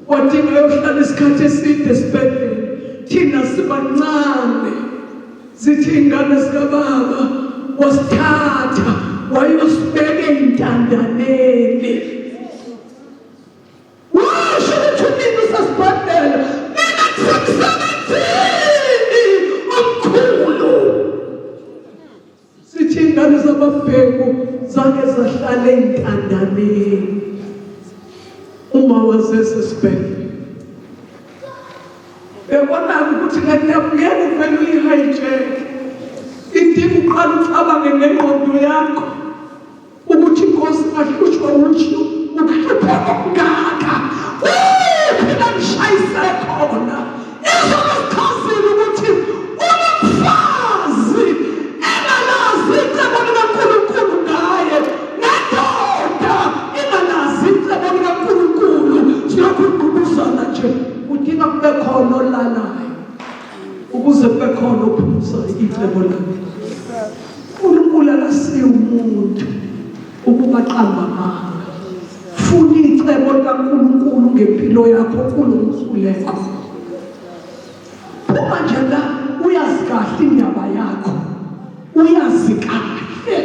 wadinga yohlala isikhathi eside esibhedlela, thina sibancane. Zithi iy'ngane zikababa wasithatha wayosibeka ey'ntandaneni. Washo ukuthi unini usesibhedlela, mina ngisemsebenzini omkhulu. Sithi iy'ngane zamabhengu zake zahlala ey'ntandaneni uma wazesesibhedlela. Uyabona-ke ukuthi le ndaba ngeke uvele uyi-hijack. Idinga uqale ucabange ngengqondo yakho ukuthi inkosi ingahlushwa usho ukuhlupheka okungaka. Kuphi la ngishayise khona? Izobe sichazile ukuthi unomfazi engalazi icebo likaNkulunkulu ngaye, nendoda ingalazi icebo likaNkulunkulu. Silokhu ngqubuzana nje. Udinga kube khona olalayo ukuze kube khona ophumuza icebo lakhe. uNkulunkulu akasiye umuntu ukuba qamba amanga. Funa icebo likaNkulunkulu ngempilo yakho kulo mkhuleko. Phuma nje la, uyazi kahle indaba yakho, uyazi kahle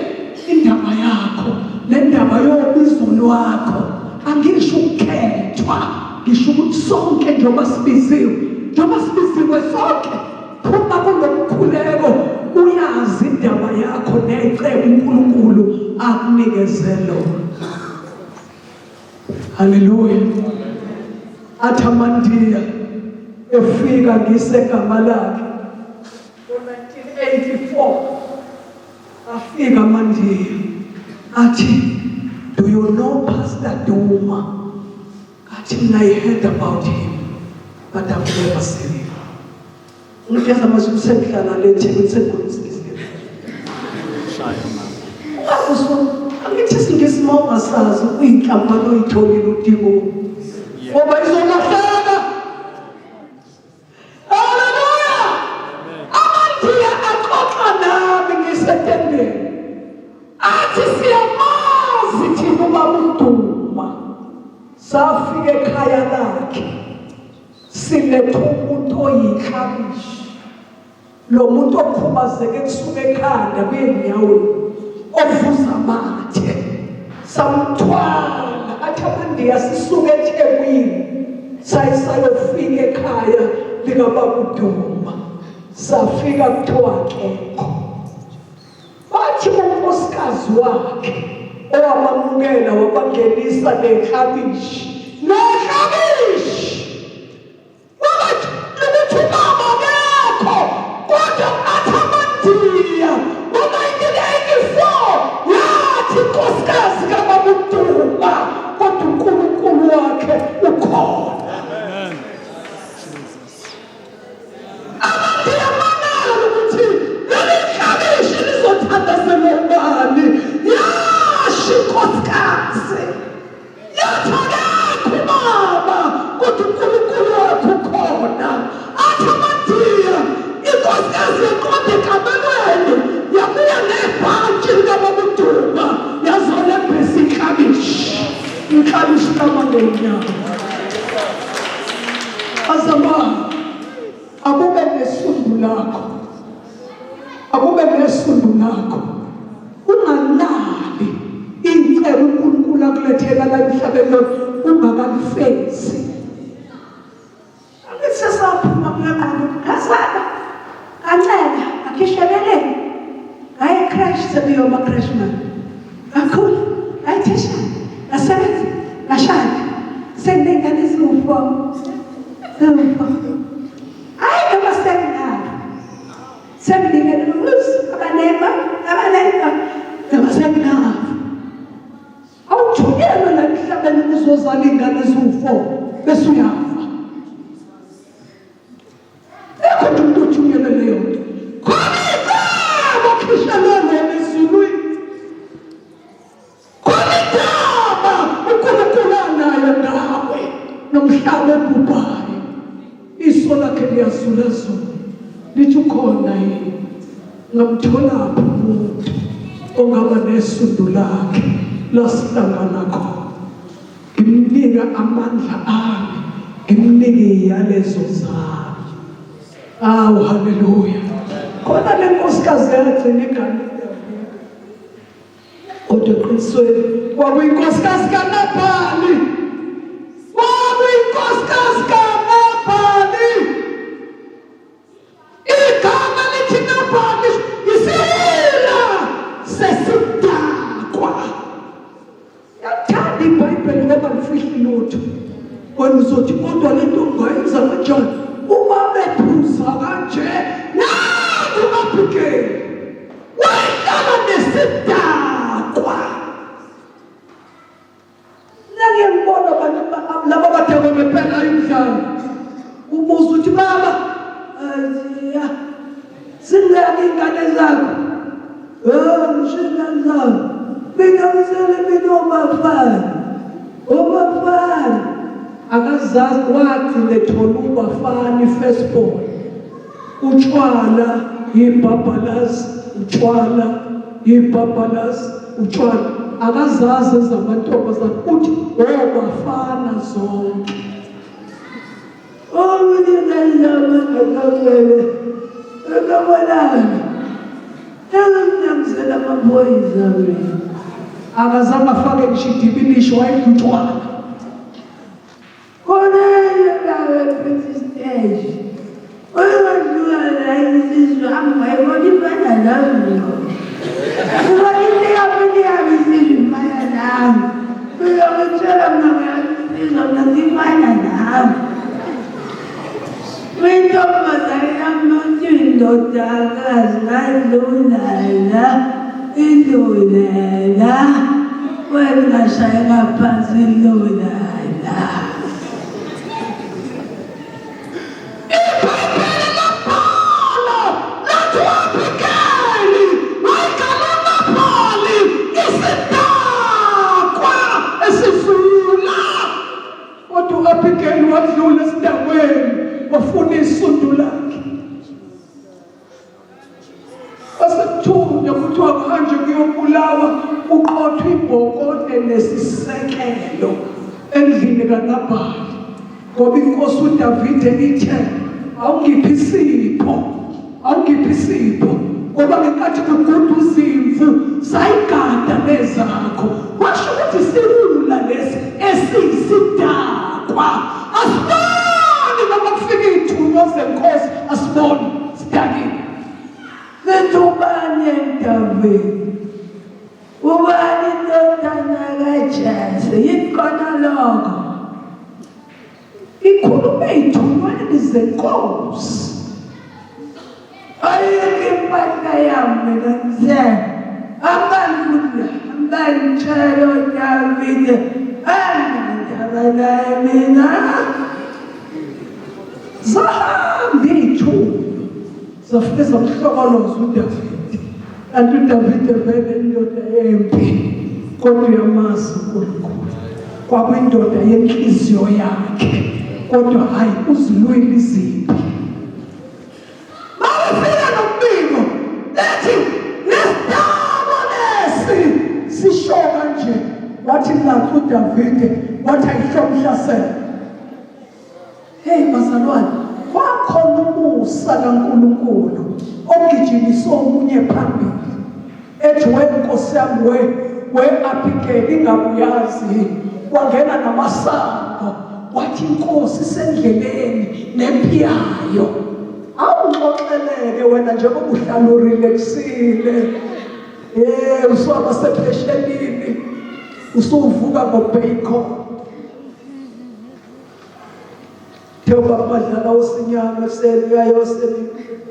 indaba yakho, le ndaba yobizo lwakho. Angisho ukukhethwa, ngisho ukuthi sonke njengoba sibiziwe, njengoba sibiziwe sonke, phuma kulo mkhuleko uyazi indaba yakho necebo uNkulunkulu akunikeze lona. Haleluya. Athi amandiya efika ngisegama lakhe ngo-1984, afika amandiya athi, "Do you know Pastor Duma?" Athi, "Mina, I heard about him but I've never seen him." Ngigeza manje usengihlala le Thekwini sengikhuluma. Shaya mama. Angithi isiNgisi uma ungasazi uyinkampani oyitholile udingo ngoba izolahleka. Haleluya! AmaNdiya axoxa nami ngisetendeni, athi siyamazi thina ubaba uDuma, safika ekhaya lakhe siletha umuntu oyiklabishi, lo muntu okhubazeke kusuka ekhanda kuye enyaweni, ovuza amathe, samthwala. Athi amandiya sisuke eThekwini sayisayofika ekhaya likababa uDuma, safika kuthiwa akekho. Bathi unkosikazi wakhe owabamukela wabangenisa neklabishi neklabishi ukuthi ubaba akekho, kodwa athi amandiya ngo-1984 yathi inkosikazi kababa uDuma, kodwa uNkulunkulu wakhe ukhona. Amandiya manalo ukuthi leli klabishi lizothandazelwa ubani. Yasho inkosikazi yathi akekho ubaba, kodwa uNkulunkulu wakho ukhona. Athi amandiya inkosikazi yaqonda ekamelweni, yabuya nebhantshi likababa uDuma, yazolembesa iklabishi, iklabishi lamangenyama. Azalwane, akube nesundu lakho, akube nesundu lakho, ungalali icebo uNkulunkulu akulethela la emhlabeni lo ungakalifezi. Angithi sesaphuma kule ngqondo, ngazala, ngancela, ngakhishwa ebeleni, ngaya e-creche, sebeyoma creche manje, ngakhula, ngayithishana, ngasebenza, ngashada, senginey'ngane eziwu-four, ziwu-four. Iphupho. Hayi noma senginalo. Senginikele ukuthi abanema, abanema noma senginalo. Awuthunyelwe la emhlabeni ukuzozala iy'ngane eziwu-four bese uyafa. Ekho nje umuntu othunyelwe leyo nto. Khona icebo okhishelwe lona ezulwini. Khona indaba uNkulunkulu anayo ngawe nomhlaba obhubhayo. Iso lakhe liyazulazula lithi ukhona yini ngamtholaphi umuntu ongaba nesundu lakhe lasihlangana khona ngimnika amandla ami ngimnike iyalezo zami awu haleluya khona le nkosikazi yagcina igane Kodwa eqinisweni kwakuyinkosikazi kaNabhali. Kwakuyinkosikazi kaNabhali. Igama lithi Nabhali isiwula sesidakwa. Yathanda iBhayibheli ngoba lifihli lutho. Wena uzothi kodwa le nto ungayenza kanjani uma bephuza kanje? Nangu u-Abigail wayehlala nesidakwa. Ngeke ngibona abantu laba badakwa ngempela imidlalo. Ubuza ukuthi baba ya singaki ingane zakho? Eh, ngisho ingane zakho. Mina ngisele mina obafana. Obafana. Akazazi wagcina ethola ubafana i-first born. Utshwala yibhabhalazi, utshwala yibhabhalazi, utshwala. Akazazi ezamantombazane uthi obafana zonke. Akazange afake ngisho idibilisho wayedla utshwala. Intombazane yami uthi indodakazi ngayidlula idlulela wena ngashayeka phansi lula la. IBhayibheli labhala lathi u-Abigeli wayegana uNabhali isidakwa esizula. Kodwa u-Abigail wadlula esidakweni wafuna isundu lakhe. Kwasekuthunywa kuthiwa kuhanjwe kuyobulawa kuqothwa ibhokode nesisekelo endlini kaNabhali ngoba inkosi uDavide ithe awungiphi isipho awungiphi isipho ngoba ngenkathi kuguda izimvu sayigada nezakho washo ukuthi siwula lesi esiyisidakwa asiboni noma kufika iy'thunywa zenkosi asiboni sidakile Sithi ubani entabeni? Ubani indodana kaJese? Yini khona lokho? Ikhulume ey'thunyweni zenkosi. Ayikho impahla yami mina ngithe angifuna angitshela uDavide anginandaba naye mina. Zahamba iy'thunywa zafike zamhlokoloza uDavide. Kanti uDavide vele indoda yempi kodwa uyamazi uNkulunkulu. Kwakuyindoda yenhliziyo yakhe kodwa hhayi uzilwile izimpi. Babefika nombiko ethi lesidabo lesi sisho kanje wathi nathi uDavide wathi ayihlomhlasela. Hey bazalwane, kwakhona umusa kaNkulunkulu ogijimisa omunye phambili ethi we nkosi yami we we Abigail ingabuyazi wangena namasango wathi inkosi isendleleni nempi yayo awungixoxeleke wena njengoba uhlala urelaxile eh usuhamba sepheshenini usuvuka ngobacon. Uthe ubaba Madlala osinyama ekuseni uyayose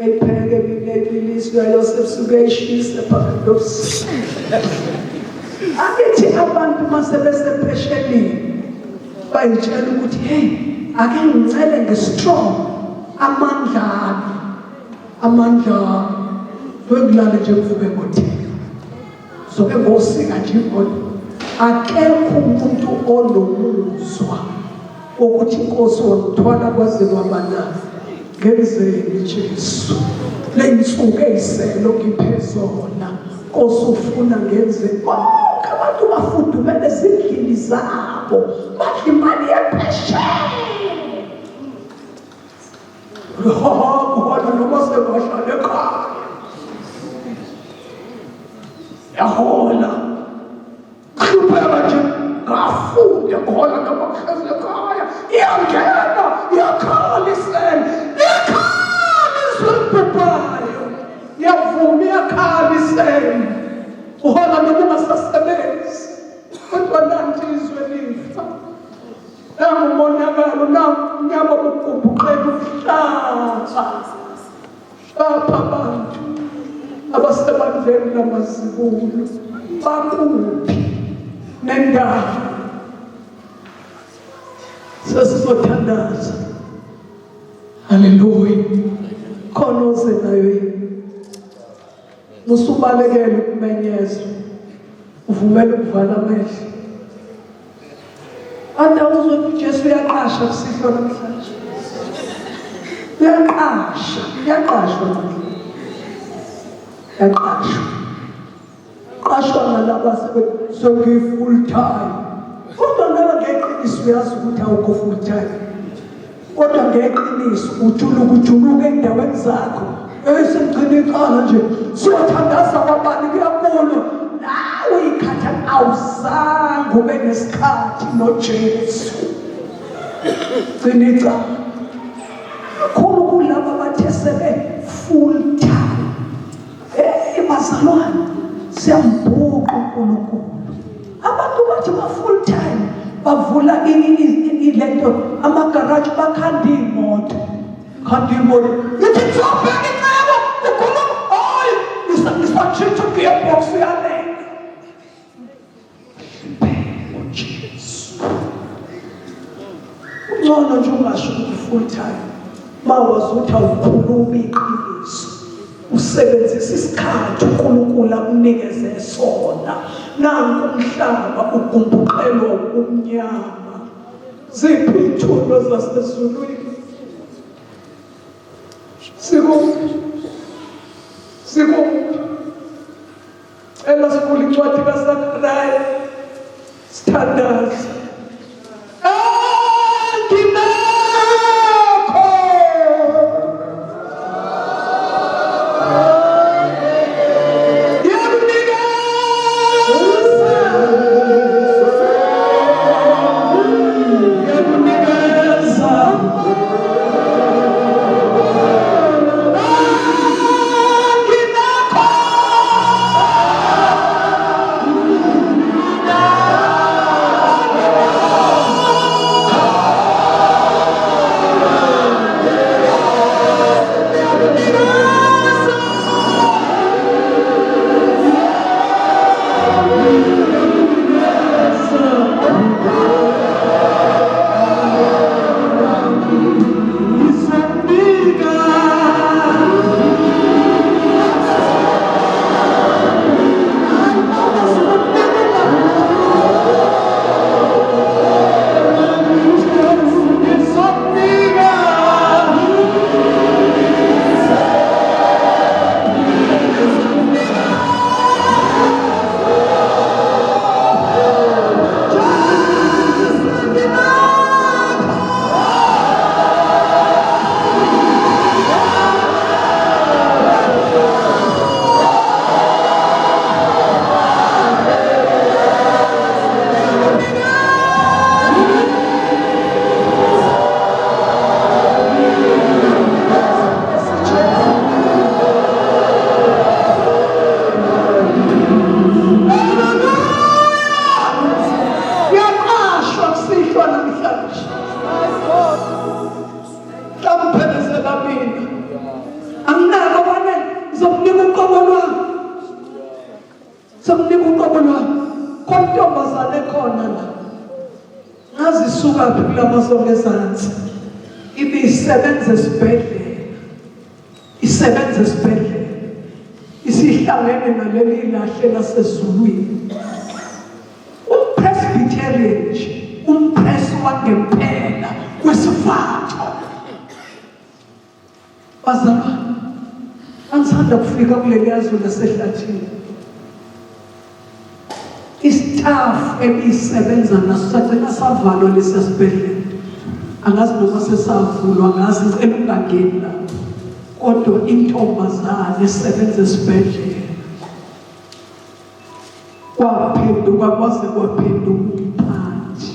eyipheke emini eyibilise uyayose ebusuku eyishise phakathi nobusuku. Angithi abantu uma sebesepeshelini bayitshela ukuthi hey ake ngicele nge-strong amandla ami amandla wengilale nje ngivuke ngothela zoke ngosika nje ingqondo akekho umuntu onomuzwa wokuthi inkosi wangithwala kwaze kwaba na ngenzeni Jesu ley'nsuku ey'sele ongiphe zona Nkosi ufuna ngenze bonke abantu bafudumele ezindlini zabo badla imali yephesheya Kuhona noma sebahlala ekhaya. Yahola. Hlupheka nje ngafunde khona noma kuhlezi ekhaya. Iyangena, iyakhala isele. Iyakhala izwe elibhubhayo. Iyavuma iyakhala isele. Uhola noma ungasasebenzi. Kodwa nanti izwe lifa. Nangu umonakalo, nangu umnyama bugubhuqela umhlaba. Bapha abantu abasebandleni lamazibulo bakuphi nendawo. Sesizothandaza. Haleluya. Khona oze nayo yini? Musubalekela ukumenyezwa. Uvumela ukuvala amehlo. Anda uzwe uJesu uyaqasha kusihlwa namhlanje. Uyaqasha, uyaqashwa namhlanje. Uyaqashwa. Qashwa ngalaba sebe full time. Kodwa nawe ngeqiniso uyazi ukuthi awukho full time. Kodwa ngeqiniso ujuluka ujuluka endaweni zakho. Esengigcina icala nje siyothandaza kwabani kuyakulwa nawe ikhatha awuzange ube nesikhathi noJesu. Gcina icala. Kakhulu kulaba bathe sebe full time. Hey bazalwane siyambhuqa uNkulunkulu. Abantu bathi ba full time bavula ilento amagaraji bakhanda iy'moto khanda iy'moto ngithi ngizobheka icebo ukhuluma hayi ngisatshintsha ugearbox uyalenga uJesu. Ungcono nje ungasho ukuthi full time mawazi ukuthi awukhulumi iqiniso usebenzisa isikhathi uNkulunkulu akunikeze sona nanku umhlaba ugumbuqelwa ubumnyama ziphi iy'thunywa zasezulwini sikuphi sikuphi Cela sivule incwadi kaZakaraya sithandaze. Anginakho. Ngiyakunikeza. Ngiyakunikeza. Anginakho. Ngicela mina. Anginako kwanele, ngizokunika uqobo lwami. Sokunika uqobo lwami. Kontombazane khona la. Ngazi isuka phi kulamasongo ezansi. Ibisebenza esibhedlela. Isebenza esibhedlela. Isihlangene naleli lahle lasezulwini. UmPresbyterian nje, umpresi wangempela wesivatho. Bazalwane, angisanda kufika kuleli yazwe lasehlathini. Istaff ebisebenza naso sagcina savalwa lesiya sibhedlela. Angazi noma sesavulwa, angazi, ngicela ungangeni lapho. Kodwa intombazane esebenza esibhedlela kwaphenduka kwaze kwaphenduka umphathi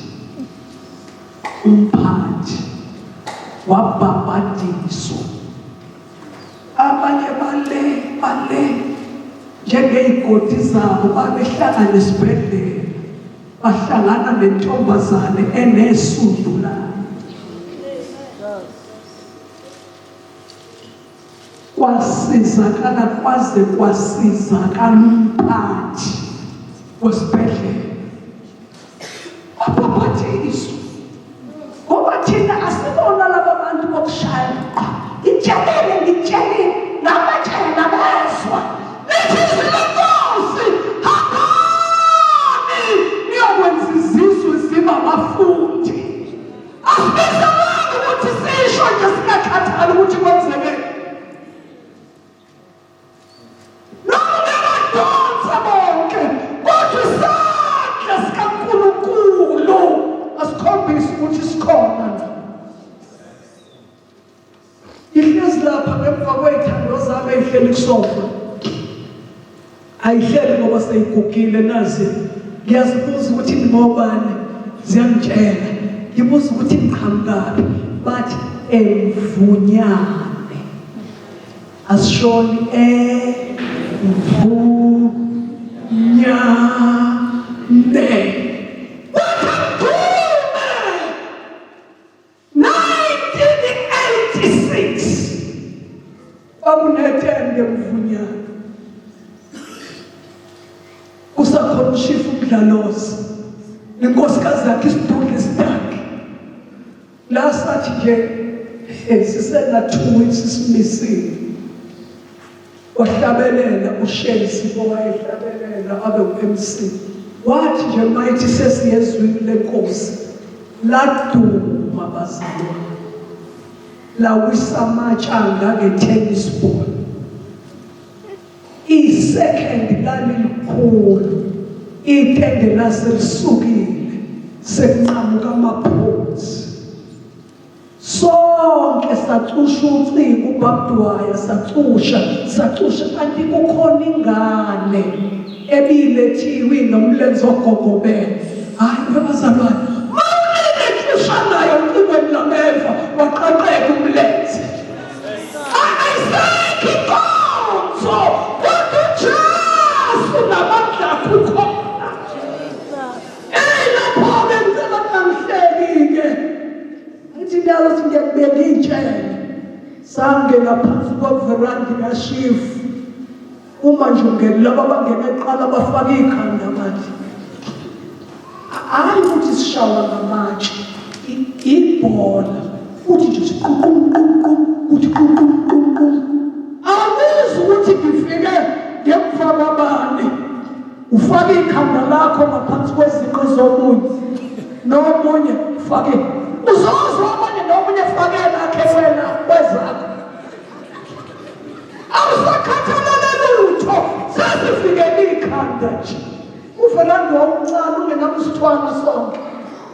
umphathi wabhabhadiswa abanye bale bale njengey'godi zabo babehlangana esibhedlela bahlangana nentombazane enesundu layo Kwasizakala kwaze kwasizakala umphathi wesibhedlela wabhabhathiswa ngoba thina asibona laba bantu bokushaya qha ngitshelile ngitshelile ngabatshela bezwa lithi izwi lenkosi hambani niyokwenza izizwe ziba abafundi Asibizelwanga ukuthi sisho nje singakhathali ukuthi kwenzekeni. Noma ungabadonsa bonke, kodwa isandla sikaNkulunkulu asikhombise ukuthi sikhona la. Ihlezi lapha ngemva kwey'thando zami eyihleli kusofa. Ayihleli ngoba seyigugile nazi. Ngiyazibuza ukuthi ningobani, ziyangitshela. Ngibuza ukuthi niqhamukaphi, bathi emvunyane. Asishoni emvunyane. Wathi angiphume 1986 kwakunetende mvunyana kusakhona ushifu umdlalozi nenkosikazi yakhe isidudla esidakhe la sathi nje sisena 2 weeks simisile Wahlabelela uShezi owayehlabelela abe u-MC. Wathi nje mayithi sesiyezwini lenkosi laduma bazalwane. Lawisa amatshe angange-tennis ball. I-second lalilikhulu. Itende lase lisukile sekunqamuka amaphunzi. Sonke sacusha ucingo ubabdwaya sacusha sacusha kanti kukhona ingane ebilethiwe inomlenze ogogobele. Hayi webazalwane mawunene cusha nayo ocingweni lameva waqaqeka umlenze. Ayisekho inkonzo kodwa uJesu namandla akhe ukhona. Eyi lapho-ke ngicela kungangihleki-ke. Ngithi njalo ukuthi ngiyakubeka iy'tshele. Sangena phansi kwaverandi kashifu. Uma nje ungena laba abangena kuqala bafaka ikhanda manje. Hhayi ukuthi sishawa ngamatshe. Ibhola. Uthi nje siququququ, uthi ququququ. Awuzwa ukuthi ngifike ngemva kwabani. Ufake ikhanda lakho ngaphansi kwezinqe zomunye nomunye ufake uzozwa abanye nomunye fake lakhe wena kwezakho awusakhathalele lutho sesifikele ikhanda nje uvelandi wawumncane ungenamsithwana sonke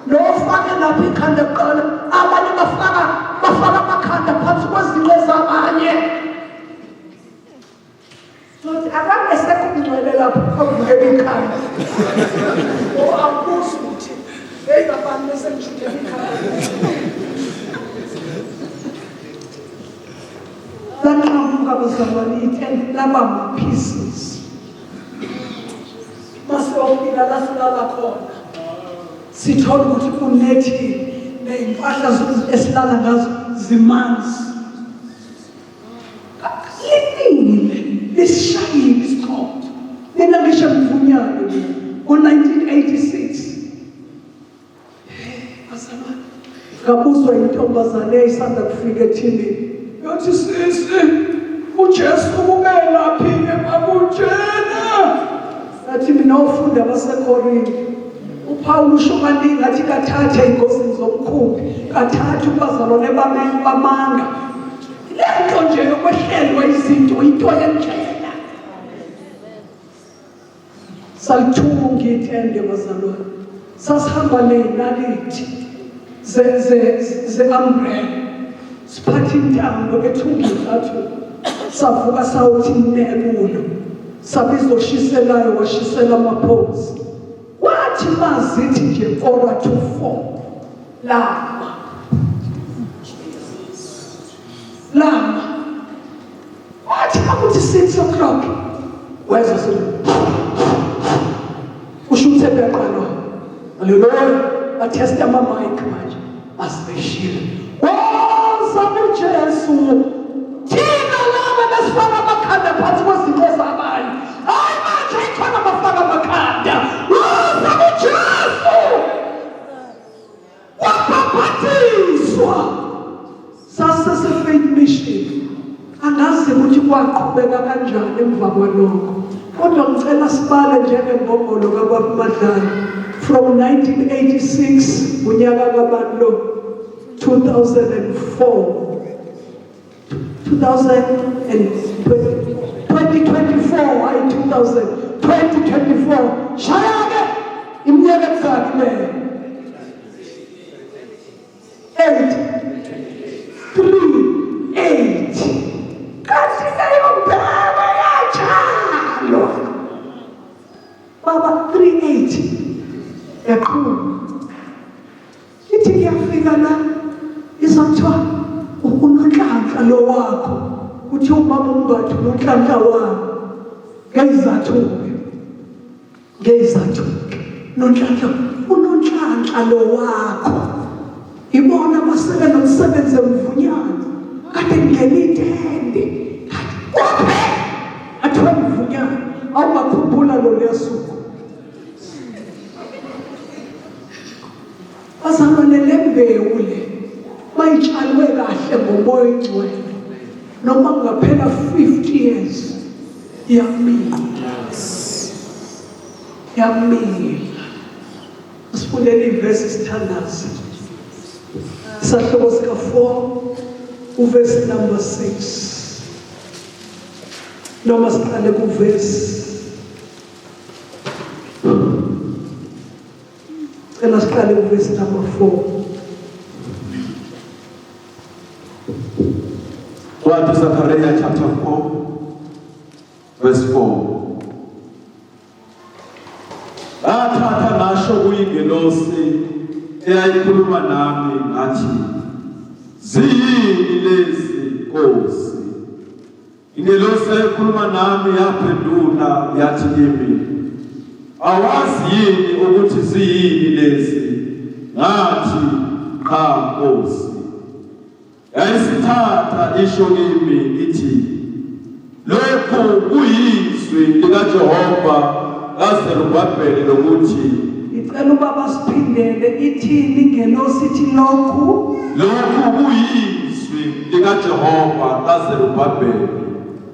nofake lapho ikhanda kuqala abanye bafaka bafaka amakhanda phansi kwezinqe zabanye Futhi akangesekho ubungcwele lapho avukela ikhanda. Ngoba akubuzi ukuthi hey babani bese ngishudela ikhanda. Lanqamuka bazalwane ithende laba ma-pieces. Mase wafika la silala khona. Sithola ukuthi kunethile ney'mpahla esilala ngazo zimanzi. Linile lisishayile isichotho. Mina ngisho mvunyane mina ngo-1986. Bazalwane, ngabuzwa intombazane eyayisanda kufika ethimini. Yathi sisi, uJesu ubelaphi-ke makunjena? Ngathi mina ofunda abaseKorinte. UPawulu usho kaningi athi kathathe ey'ngozini zomkhumbi, kathathu kubazalwane bamanga. Le nto nje yokwehlelwa izinto into yendlela. Salithunga itende bazalwane. Sasihamba nenalithi ze-umbrella. Siphatha intambo ethunga icathulo. Savuka sawuthi ne kulo. Sabiza oshiselayo washisela amaphozi. Wathi mazithi nje 3:45 lama. Lama. Wathi akuthi 6 o'clock wezwa selu usho ukuthi ebeyaqalwa. Haleluya. Bathesta ama mic manje asibeshile. Woza kuJesu. Thina laba besifaka amakhanda phansi kwezinto zabanye. Hayi manje ikhona abafaka amakhanda. Woza kuJesu. Wabhabhatiswa. Sasese Faith Mission. Angazi ukuthi kwaqhubeka kanjani emva kwalokho. Kodwa ngicela sibale njengembongolo kaBaba Madlala from 1986 unyaka kabani lo 2004 2024 hayi 2000 2024 shaya ke iminyaka emingaki leyo 8 3 8 kanti leyo mbewu yatshalwa baba 3 8 yaqhuma ithi kuyafika la izothiwa unonhlanhla lo wakho uthi ubaba umbathu unonhlanhla wami ngeyizathu-ke ngeyizathu-ke nonhlanhla unonhlanhla lo wakho ibona basele nomsebenzi emvunyana kade kungena itende kade kuphe athiwa mvunyana awungakhumbula loluya suku Bazalwane le mbewu le bayitshalwe kahle ngomoya oyingcwele noma kungaphela 50 years iyamila. Iyamila. Asifundeni ivesi sithandaze. Isahluko sika 4 uvesi number 6. Noma siqale kuvesi Cela siqale kuvesi number 4. Kwathi Zechariah chapter 4 verse 4. Ngathatha ngasho kuyingelosi eyayikhuluma nami ngathi ziyini lezi Nkosi Ingelosi eyayikhuluma nami yaphendula yathi kimi, Awazi yini ukuthi ziyini lezi? Ngathi, Qha, Nkosi. Yayisithatha isho kimi ithi, Lokhu kuyizwi likaJehova kaZerubabheli lokuthi Ngicela ubaba siphindele ithini ingelosi ithi lokhu Lokhu kuyizwi likaJehova kaZerubhabheli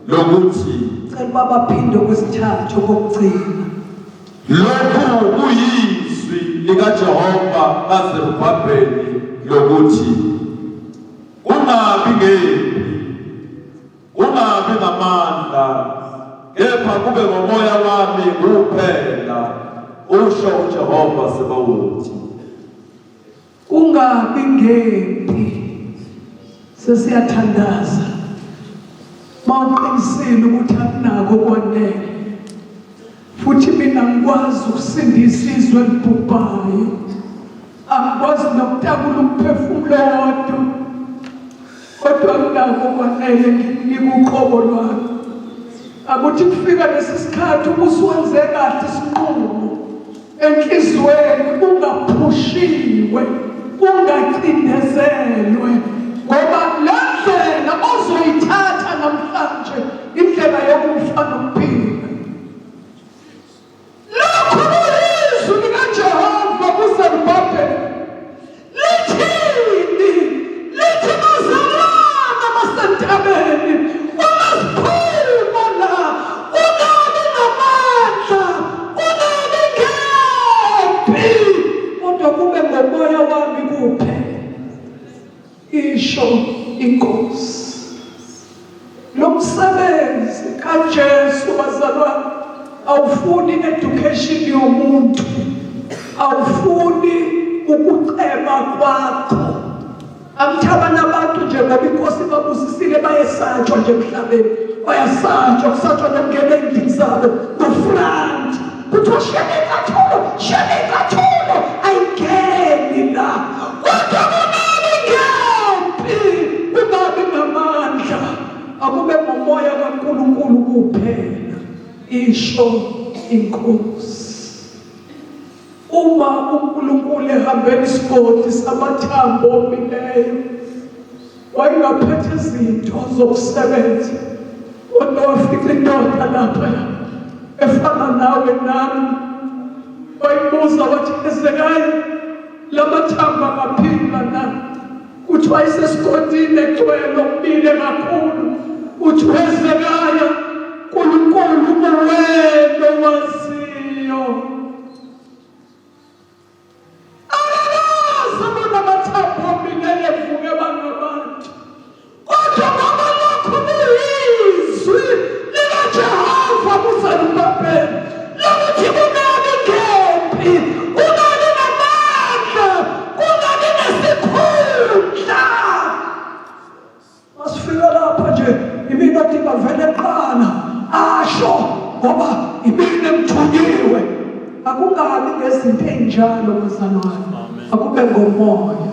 lokuthi Cela ubaba phinde okwesithathu okokugcina. Lokhu kuyizwi likaJehova kaZerubhabheli lokuthi kungabi ngempi Kungabi ngamandla, kepha kube ngomoya wami kuphela, usho uJehova Sebawoti. Kungabi ngempi. Sesiyathandaza. Mawuqinisile ukuthi akunako kwanele. Futhi mina ngikwazi ukusindisa izwe elibhubhayo. Angikwazi nokutakula umphefumulo wodwa. Kodwa nginako kwanele ngikunika uqobo lwami. Akuthi kufika lesi sikhathi ubusuwenze kahle isinqumo enhliziyweni ungaphushiwe ungacindezelwe ngoba le ndlela ozoyithatha namhlanje kaJesu bazalwane awufuni education yomuntu, awufuni ukuceba kwakho. Angithi abanye abantu nje ngoba inkosi ibabusisile bayesatshwa nje emhlabeni, bayasatshwa, kusatshwa nokungena ey'ndlini zabo ngofront, kuthiwa shiyani iy'cathulo, shiyani iy'cathulo, ayingeni la. Kodwa kunani ngempi, kungabi ngamandla, akube ngomoya kaNkulunkulu kuphela, isho inkosi. Uma uNkulunkulu ehambela isigodi samathambo omileyo, wayengaphethe izinto zokusebenza, kodwa wafica indoda lapha efana nawe nami. Wayibuza wathi, Hezekiya, lamathambo angaphila na? Kuthiwa isesigodini egcwele omile kakhulu. Uthi uHezekiya, Nkulunkulu uwena owaziyo. Akakaze bona amathambo omileyo evuke bangabantu. Kodwa ngoba lokhu kuyizwi likaJehova kuZerubabheli lokuthi kungabi ngempi, kungabi namandla, kungabi nesikhundla. Masifika lapha nje imina odinga vele kuqala asho ngoba imina emthunyiwe. Akungabi ngezinto ey'njalo bazalwane, akube ngomoya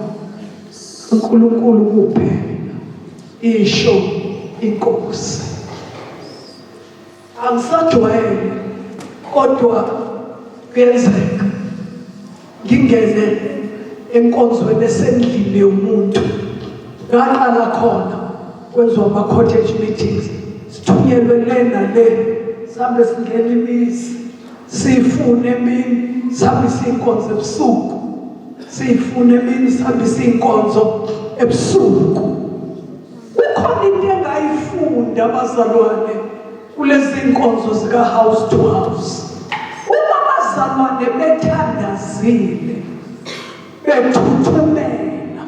uNkulunkulu kuphela, isho inkosi. Angisajwayele kodwa kuyenzeka ngingene enkonzweni esendlini yomuntu ngaqala khona kwenziwa ama-cottage meetings sithunyelwe le nale sihambe singena imizi siyifune emini sihambise iy'nkonzo ebusuku siyifune emini sihambise iy'nkonzo ebusuku Kukhona into engayifunda bazalwane kulezi nkonzo zika house to house. Uma abazalwane bethandazile bethuthumela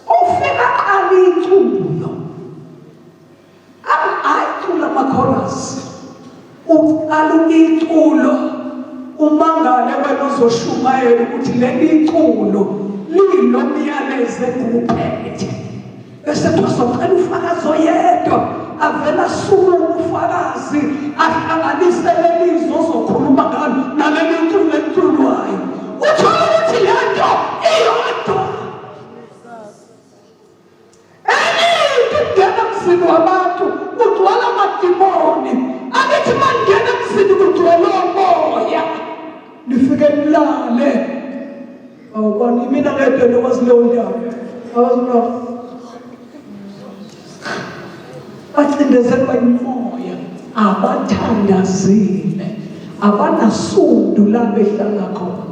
ofika qala iculo ayicula ama-chorus uqala iculo umangale wena ozoshumayela ukuthi leli iculo lilo myalezo engiwuphethe bese kuthiwa socela ufakazi oyedwa avele asukume ufakazi ahlanganise lelizwi ozokhuluma ngalo naleli culo eliculwayo uthole ukuthi le nto iyodwa Enye into ukungena emzini wabantu kugcwala amadimoni. Angithi uma ningena emzini kugcwele omoya. Nifike nilale. Awubona imina ngedwa nokwazi leyo ndawo. Awazi no. Bacindezelwa yimoya abathandazile abanasundu la behlala khona.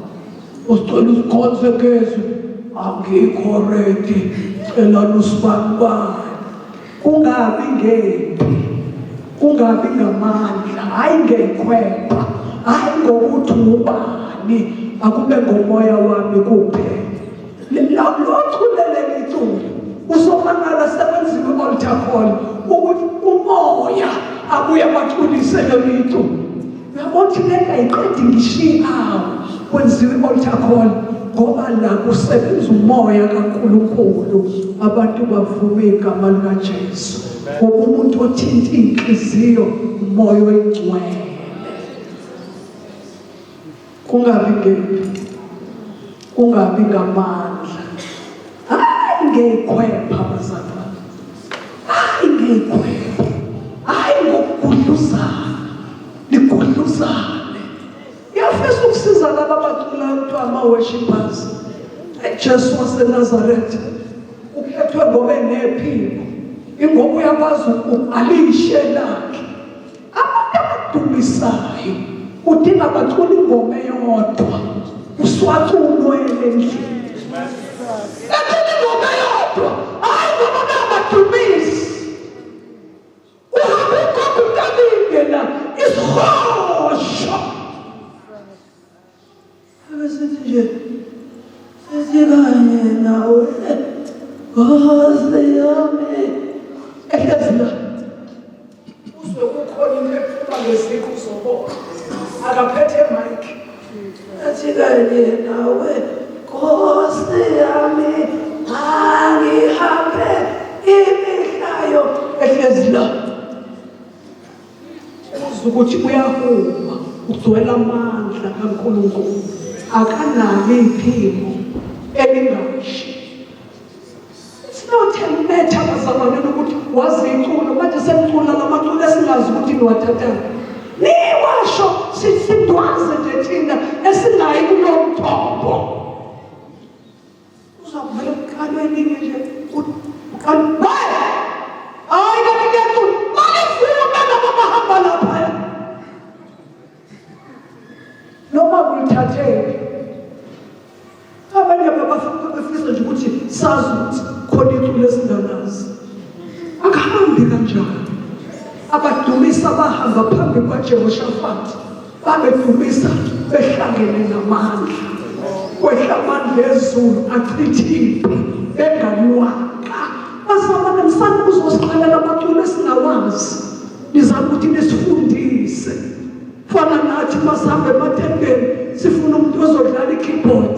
Usicela usikhonze ngezwi angikho ready cela lusibanibani kungabi ngempi kungabi ngamandla hayi ngekhwepha hayi ngokuthi ubani akube ngomoya wami kuphela loculele iculo usomangala sekwenziwe i-altar call ukuthi umoya abuye abaculise leli culo Uyabona ukuthi lento ayiqedi ngisho i-hour kwenziwa i-altar call ngoba la kusebenza umoya kaNkulunkulu abantu bavume igama likaJesu ngoba umuntu othinta inhliziyo umoya oyingcwele kungabi ngempi kungabi ngamandla hayi ngeyikhwepha bazalwane hayi ngeyikhwepha hayi ngokugudluzana nigudluzane ngiyafisa ukusiza laba abaculayo kuthiwa ama-worshippers Jesu waseNazaretha ukhethwe ngoba enephimbo ingoba uyakwazi alishe lakhe Abantu abadumisayo udinga bacula ingoma eyodwa uswaculwele endlini. Ecula ingoma eyodwa hayi ngoba bengabadumisi. Uhambe ugogo uNtabinde la isihosho. Abesithi nje sesikanye nawe Nkosi yami ehlezi la uzwe ngeziqu uzobona akaphethe mic athi kanye nawe Nkosi yami angihambe imihlayo ehlezi la uzwa ukuthi uyahuma ugcwele amandla kaNkulunkulu akanalo iphimbo elingashi. It's not a matter bazalwane ukuthi wazi iculo manje sekucula lamaculo esingazi ukuthi niwathathaphi. Niwasho sidwaze nje thina esingayi kulo mthombo. Uzakuvele kuqalwe elinye nje uqala hayi kanti kuyacula balivume laba bahamba lapha noma kulithathephi. Abanye babafuna befisa nje ukuthi sazi ukuthi khona iculo esingalazi. Akuhambi kanjalo. Abadumisa bahamba phambi kwaJehoshafati babedumisa behlangene namandla. Kwehla amandla ezulu achitha impi bengaliwaka. Bazalwane msana uzosiqalela amaculo esingawazi. Nizama ukuthi nisifundise. Fana nathi uma sihamba ematendeni sifuna umuntu ozodlala i-keyboard.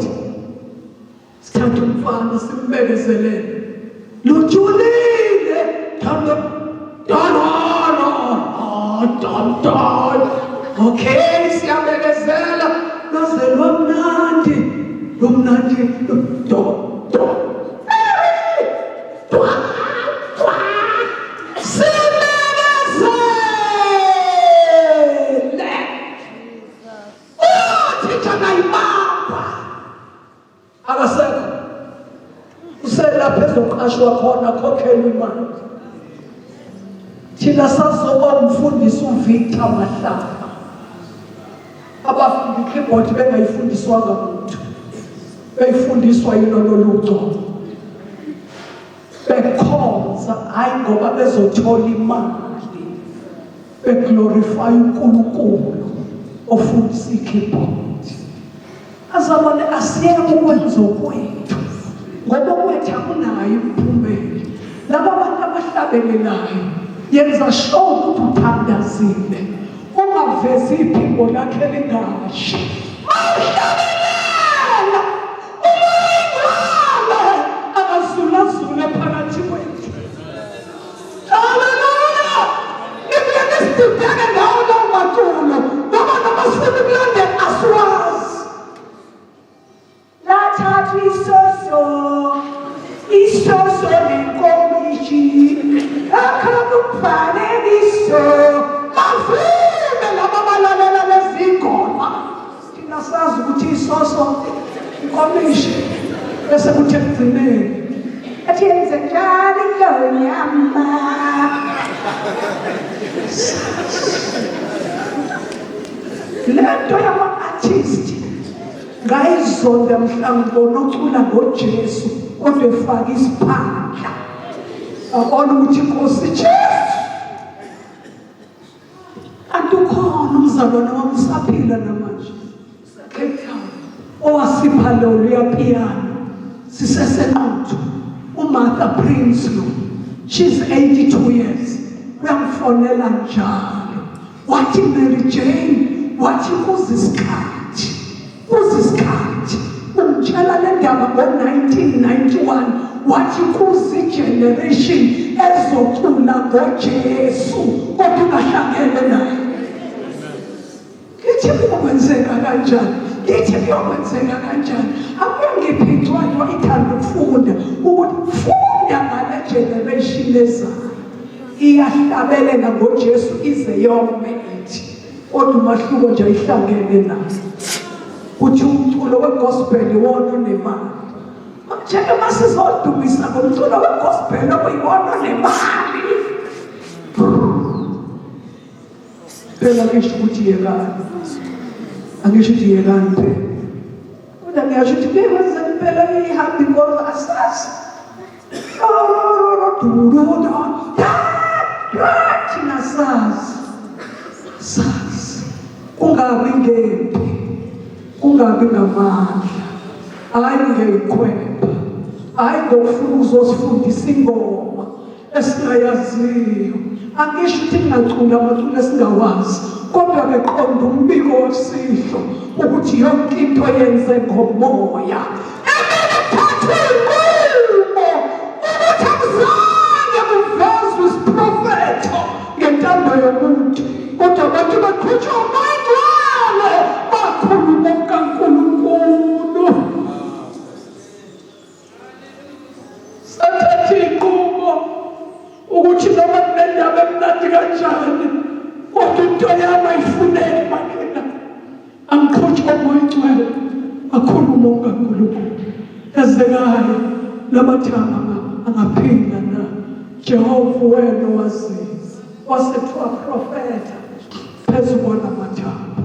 Sithatha umfana simbekezelele. Lujulile thando dalala dan dan. Okay, siyabekezela lwaze lwamnandi lomnandi do do. Sibekezele. Uthisha kayibamba. Akasekho. Uselapha ezoqashwa khona khokhelwa imali. Thina sazoba umfundisi uVictor Mahlaba. Abafunda i-keyboard bengayifundiswanga muntu. Beyifundiswa yilo lolu ugcobo. Bekhonza hayi ngoba bezothola imali. Beglorify uNkulunkulu ofundisa i-keyboard. Azalwane asiyeke ukwenza okwethu ngoba okwethu akunayo imiphumela. Laba bantu abahlabelelayo yenza sure ukuthi uthandazile ungavezi iphimbo lakhe lingashi. Mawuhlabelela umoya akazulazule phakathi kwethu. Haleluya! Nibuye nisidideke ngawo lawo maculo ngoba noma sifuna ukulandela asiwazi. Lathathwa isoso, isoso nenkomishi, akhala umfanekiso. Bavime laba abalalela lezi ngoma. Thina sazi ukuthi isoso inkomishi bese kuthi ekugcineni Athi yenze njalo inyama. Le nto yama-artist ngayizonda mhla ngibona ocula ngoJesu kodwa efaka isiphandla. Ngabona ukuthi inkosi Jesu kanti ukhona umzalwane wami usaphila namanje Cape Town owasipha loluya piano sisesenquthu uMartha Prinsloo she's 82 years uyangifonela njalo wathi Mary Jane wathi kuze isikhathi kuze isikhathi ungitshela le ndaba ngo-1991 wathi kuze igeneration ezocula ngoJesu kodwa ingahlangene naye Ngithi kuyokwenzeka kanjani? Ngithi kuyokwenzeka kanjani? Akuyangiphi incwadi ithanda ukufunda ukuthi funda ngale generation ezayo. Iyahlabelela ngoJesu ize yome ithi. Kodwa umahluko nje ayihlangene nayo. Kuthi umculo wegospel iwona onemali. Manje-ke uma sizodumisa ngomculo wegospel okuyiwona onemali. Phela ngisho ukuthi yekani. Angisho ukuthi yekani phela. Kodwa ngiyasho ukuthi kuyekwenza impela ihamba inkonzo asazi. Thina sazi. Sazi. Kungabi ngempi. Kungabi ngamandla. Hayi ngeyikhwepha. Hayi ngokufuna ukuzosifundisa ingoma. Esingayaziyo. Angisho ukuthi ningaculi amaculo esingawazi. Kodwa ke qonda umbiko wesihlo ukuthi yonke into yenze ngomoya. Emele kuthathwe inqumo ukuthi akuzange kuvezwe isiprofetho ngentando yomuntu, kodwa abantu baqhutshwa umoya ongcwele bakhuluma okukaNkulunkulu. Sathatha inqumo ukuthi noma kunendaba emnandi kanjani kodwa into yami ayifuneki makena angiqhutshwa umoya ongcwele akhulume okukaNkulunkulu. Ezekayo lamathanga angaphila na? Jehova wena owaziyo wasethiwa profetha phezu kwalamathambo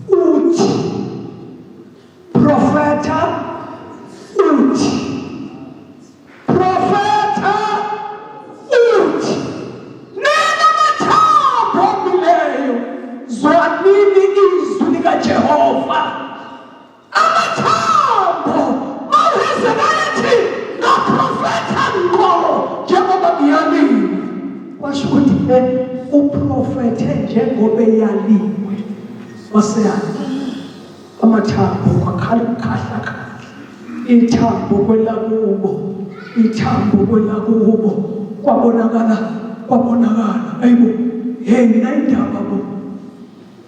uthi profetha uthi profetha uthi nina mathambo omileyo zwanini izwi likaJehova Amathambo mawuHezekaya ethi ngaprofetha ngqo njengoba ngiyaliwe, kwasho ukuthi ke uprofethe njengoba eyaliwe waseyali amathambo kwakhala ukukhahla khahla ithambo kwelakubo ithambo kwelakubo kwabonakala kwabonakala ayibo hey mina indaba bo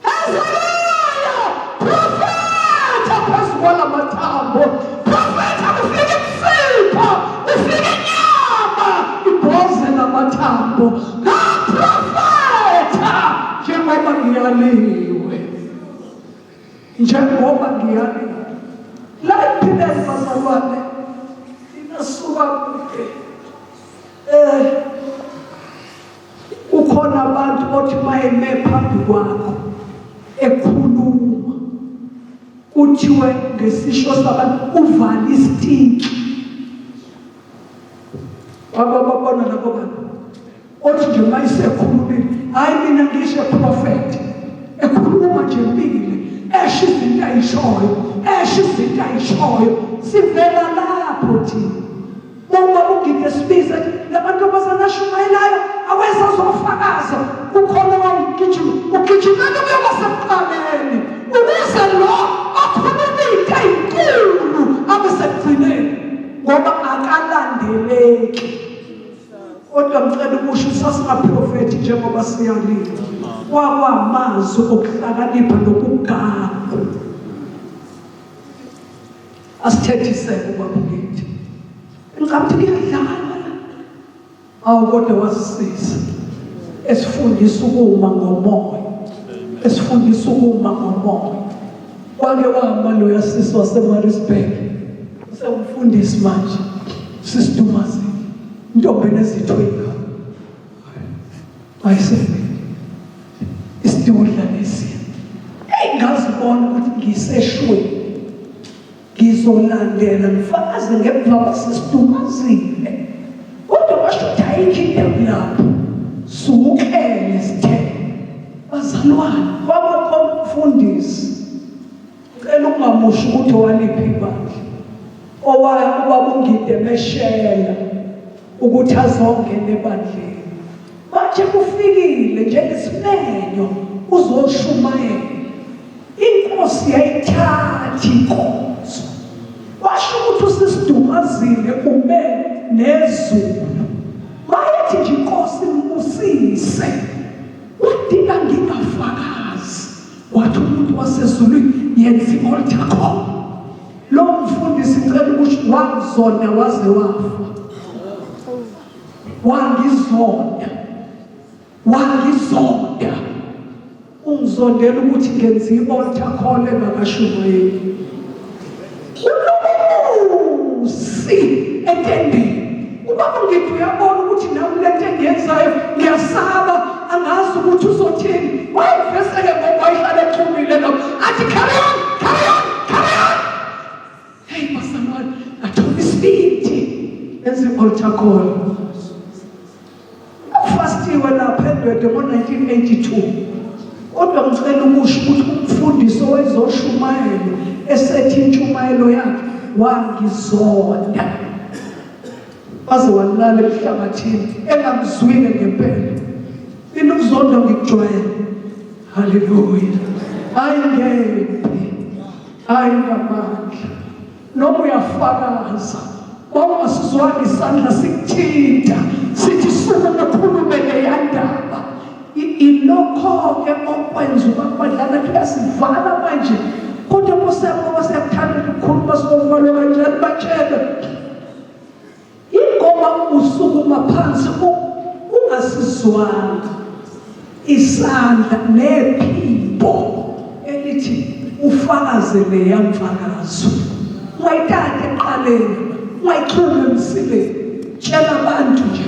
Hezekiya, profetha phezu kwala mathambo. Profetha kufike imsipha, kufike inyama, ibhoze lamathambo. Ngaprofetha njengoba ngiyaliwe. Njengoba ngiyaliwe. La ekuphileni bazalwane, inasuka kude. Eh Kukhona abantu othi mayeme phambi kwakho ekhuluma kuthiwe ngesisho sabantu uvala isitiki. Wababona labo bantu othi nje mayisekhulumile, hayi mina ngisho prophet ekhuluma nje mpile esho izinto ayishoyo esho izinto ayishoyo sivela lapho thina Uma ugide sibize lamantombazane ashumayelayo aweza azofakaza kukhona owawugijima ugijimela ukuyoba sekuqaleni ukuze lo akhuluma into eyinkulu abe sekugcineni ngoba akalandeleki kodwa ngicela ukusho sasingaprofethi njengoba siyalile kwakwamazwi okuhlakanipha nokugagu Asithethiseke ubaba ukithi. Ngicabanga ukuthi kuyadlalwa la. Awu kodwa wasisiza. Esifundisa ukuma ngomoya. Esifundisa ukuma ngomoya. Kwake wama loya sisi waseMaritzburg. Sewumfundisi manje. Sisidumazile. Intombi enezitho ingane. Ayisefile. Isidudla lesi. Hey ngazibona ukuthi ngiseshweni. Ngizolandela ngifakaze ngemva kwasisidukwazile. Kodwa kwasho ukuthi ayikho indaba lapho. Sukele sithe. Bazalwane kwabakhona umfundisi. Cela ukungamusho ukuthi owaliphi ibandla. Owaya ubaba uNgide meshela ukuthi azongena ebandleni. Manje kufikile njengesimenyo uzoshumayela. Inkosi yayithatha inkonzo. Washo ukuthi usisidumazile ume nezulu. Mayethi nje inkosi imbusise. Wadinga ngingafakazi. Wathi umuntu wasezulwini yenza i-altar call. Lo mfundisi ngicela ukuthi wangizonda waze wafa. Wangizonda. Wangizonda. Ungizondela ukuthi ngenza i-altar call engakashumayeli. Unomusi etendeni. Ubaba ngithi uyabona ukuthi nami lento engiyenzayo ngiyasaba angazi ukuthi uzothini. Wayeveseke ngoba wayehlala echumile lo. Athi carry on, carry on, carry on. Hey bazalwane, ngathola isibindi enza i-altar call. Kufastiwe lapha eNdwedwe ngo-1982. Kodwa ngicela ukusho ukuthi umfundisi owayezoshumayela esethi intshumayelo yakhe wangizonda. Waze walala emhlabathini engamzwile ngempela. Mina ukuzonda ngikujwayele. Haleluya. Haleluya. Hayi ngempi, hayi ngamandla. Noma uyafakaza, wawungasizwanga isandla sikuthinta, sithi sukuma ukhulume leya ndaba. Ilokho-ke okwenza uba kwadlala kuyasivala manje. Kodwa Nkosi yami, ngoba siyakuthanda ukukhuluma, sizovalwa kanjani batshele. Ingoba usukuma phansi ungasizwanga isandla nephimbo elithi ufakaze leya mfakazo. Ungayithatha ekuqaleni, ungayixhumi emsileni. Tshela abantu nje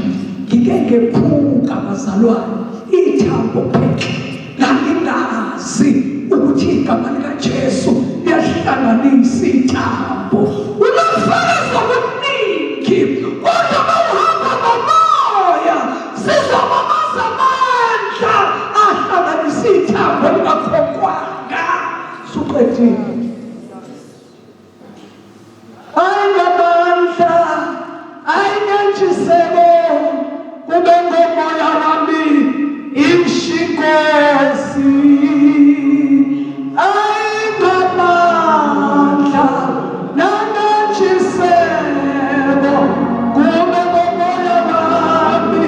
ngike ngephuka bazalwane ithambo phehle ngangingazi ukuthi igama likaJesu liyahlanganisa ithambo. Unofakazi obuningi kodwa mawuhamba ngomoya sizobamaza amandla ahlanganisa ithambo lingakhokwanga. Suqedile. Ayinamandla, ayinantshiseko, kube ngomoya wami ishinkosi. Ayinamandla, nanantshiseko, kube ngomoya wami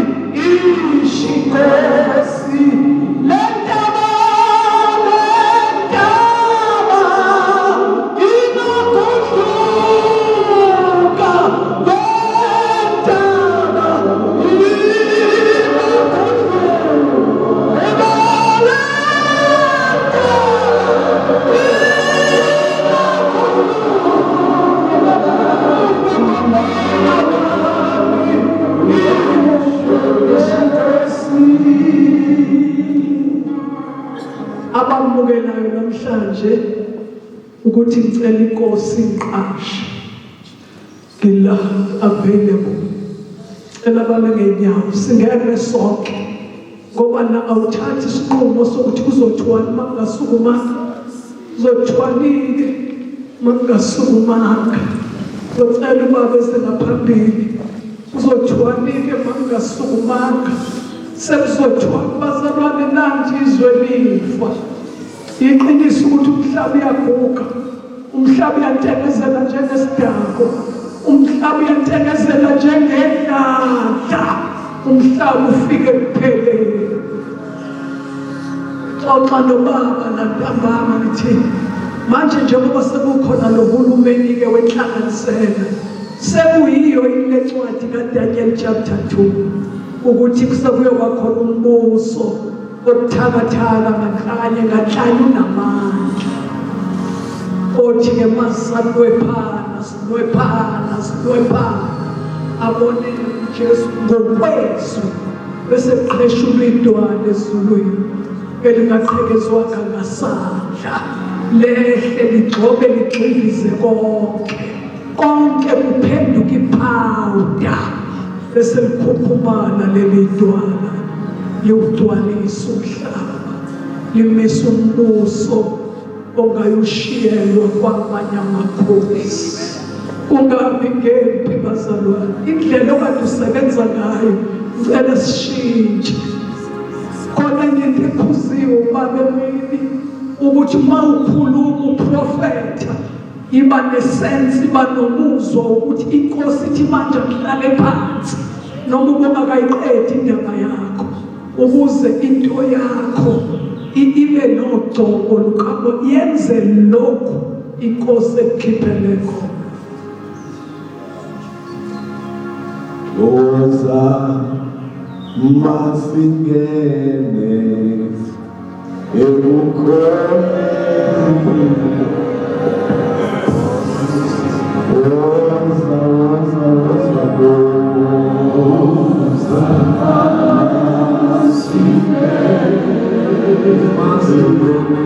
ishinkosi. Le ndaba, le ndaba inokudluka, le ndaba inokudluka, le Abamukelayo namhlanje ukuthi ngicela inkosi ngiqashe ngila available, cela bame ngenyawo singene sonke, ngoba na awuthathi isinqumo sokuthi kuzothiwani uma kungasukumanga, kuzothiwani-ke uma kungasukumanga. Ngizocela ubaba esengaphambili, kuzothiwani-ke uma kungasukumanga, sekuzothiwani bazalwane nanti izwe lifa. Iqiniso ukuthi umhlaba uyaguga, umhlaba uyantenezela njengesidako, umhlaba uyantenezela njengendladla, umhlaba ufike ekupheleni. Xoxa nobaba nantambama ngithi manje njengoba sekukhona lo hulumeni-ke wenhlanganisela sekuyiyo ile ncwadi kaDaniel chapter 2 ukuthi kusekuyoba khona umbuso obuthakathaka nganhlanye nganhlanye unamandla othi-ke masanwephana sinwephana sinwephana abone uJesu ngokwezwi bese kuqheshulwa idwala ezulwini elingaqhekezwanga ngasandla lehle ligxobe ligxivize konke konke kuphenduka iphawuda bese likhukhumala leli dwala liwugcwalisa umhlaba limisa umbuso ongayushiyelwa kwamanye amakhosi. Kungabi ngempi bazalwane, indlela okade usebenza ngayo ngicela sishintshe. Khona enye into ekhuziwe ubaba emini ukuthi uma ukhuluma uprofetha iba nesense, iba nomuzwa ukuthi inkosi ithi manje ngihlale phansi noma ubungakayiqedi indaba yakho ukuze into yakho ibe nogcobo lukabo yenze lokhu inkosi ekukhiphele khona. Woza masingene ebukhoneni. Woza, woza, woza, woza masingene, masingene.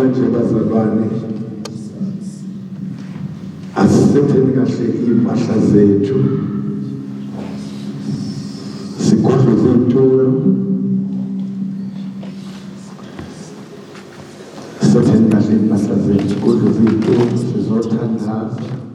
Manje bazalwane, asisetheni kahle iy'mpahla zethu, sigudluze iy'tulo, setheni kahle iy'mpahla zethu, sigudluze iy'tulo, sizothandaza.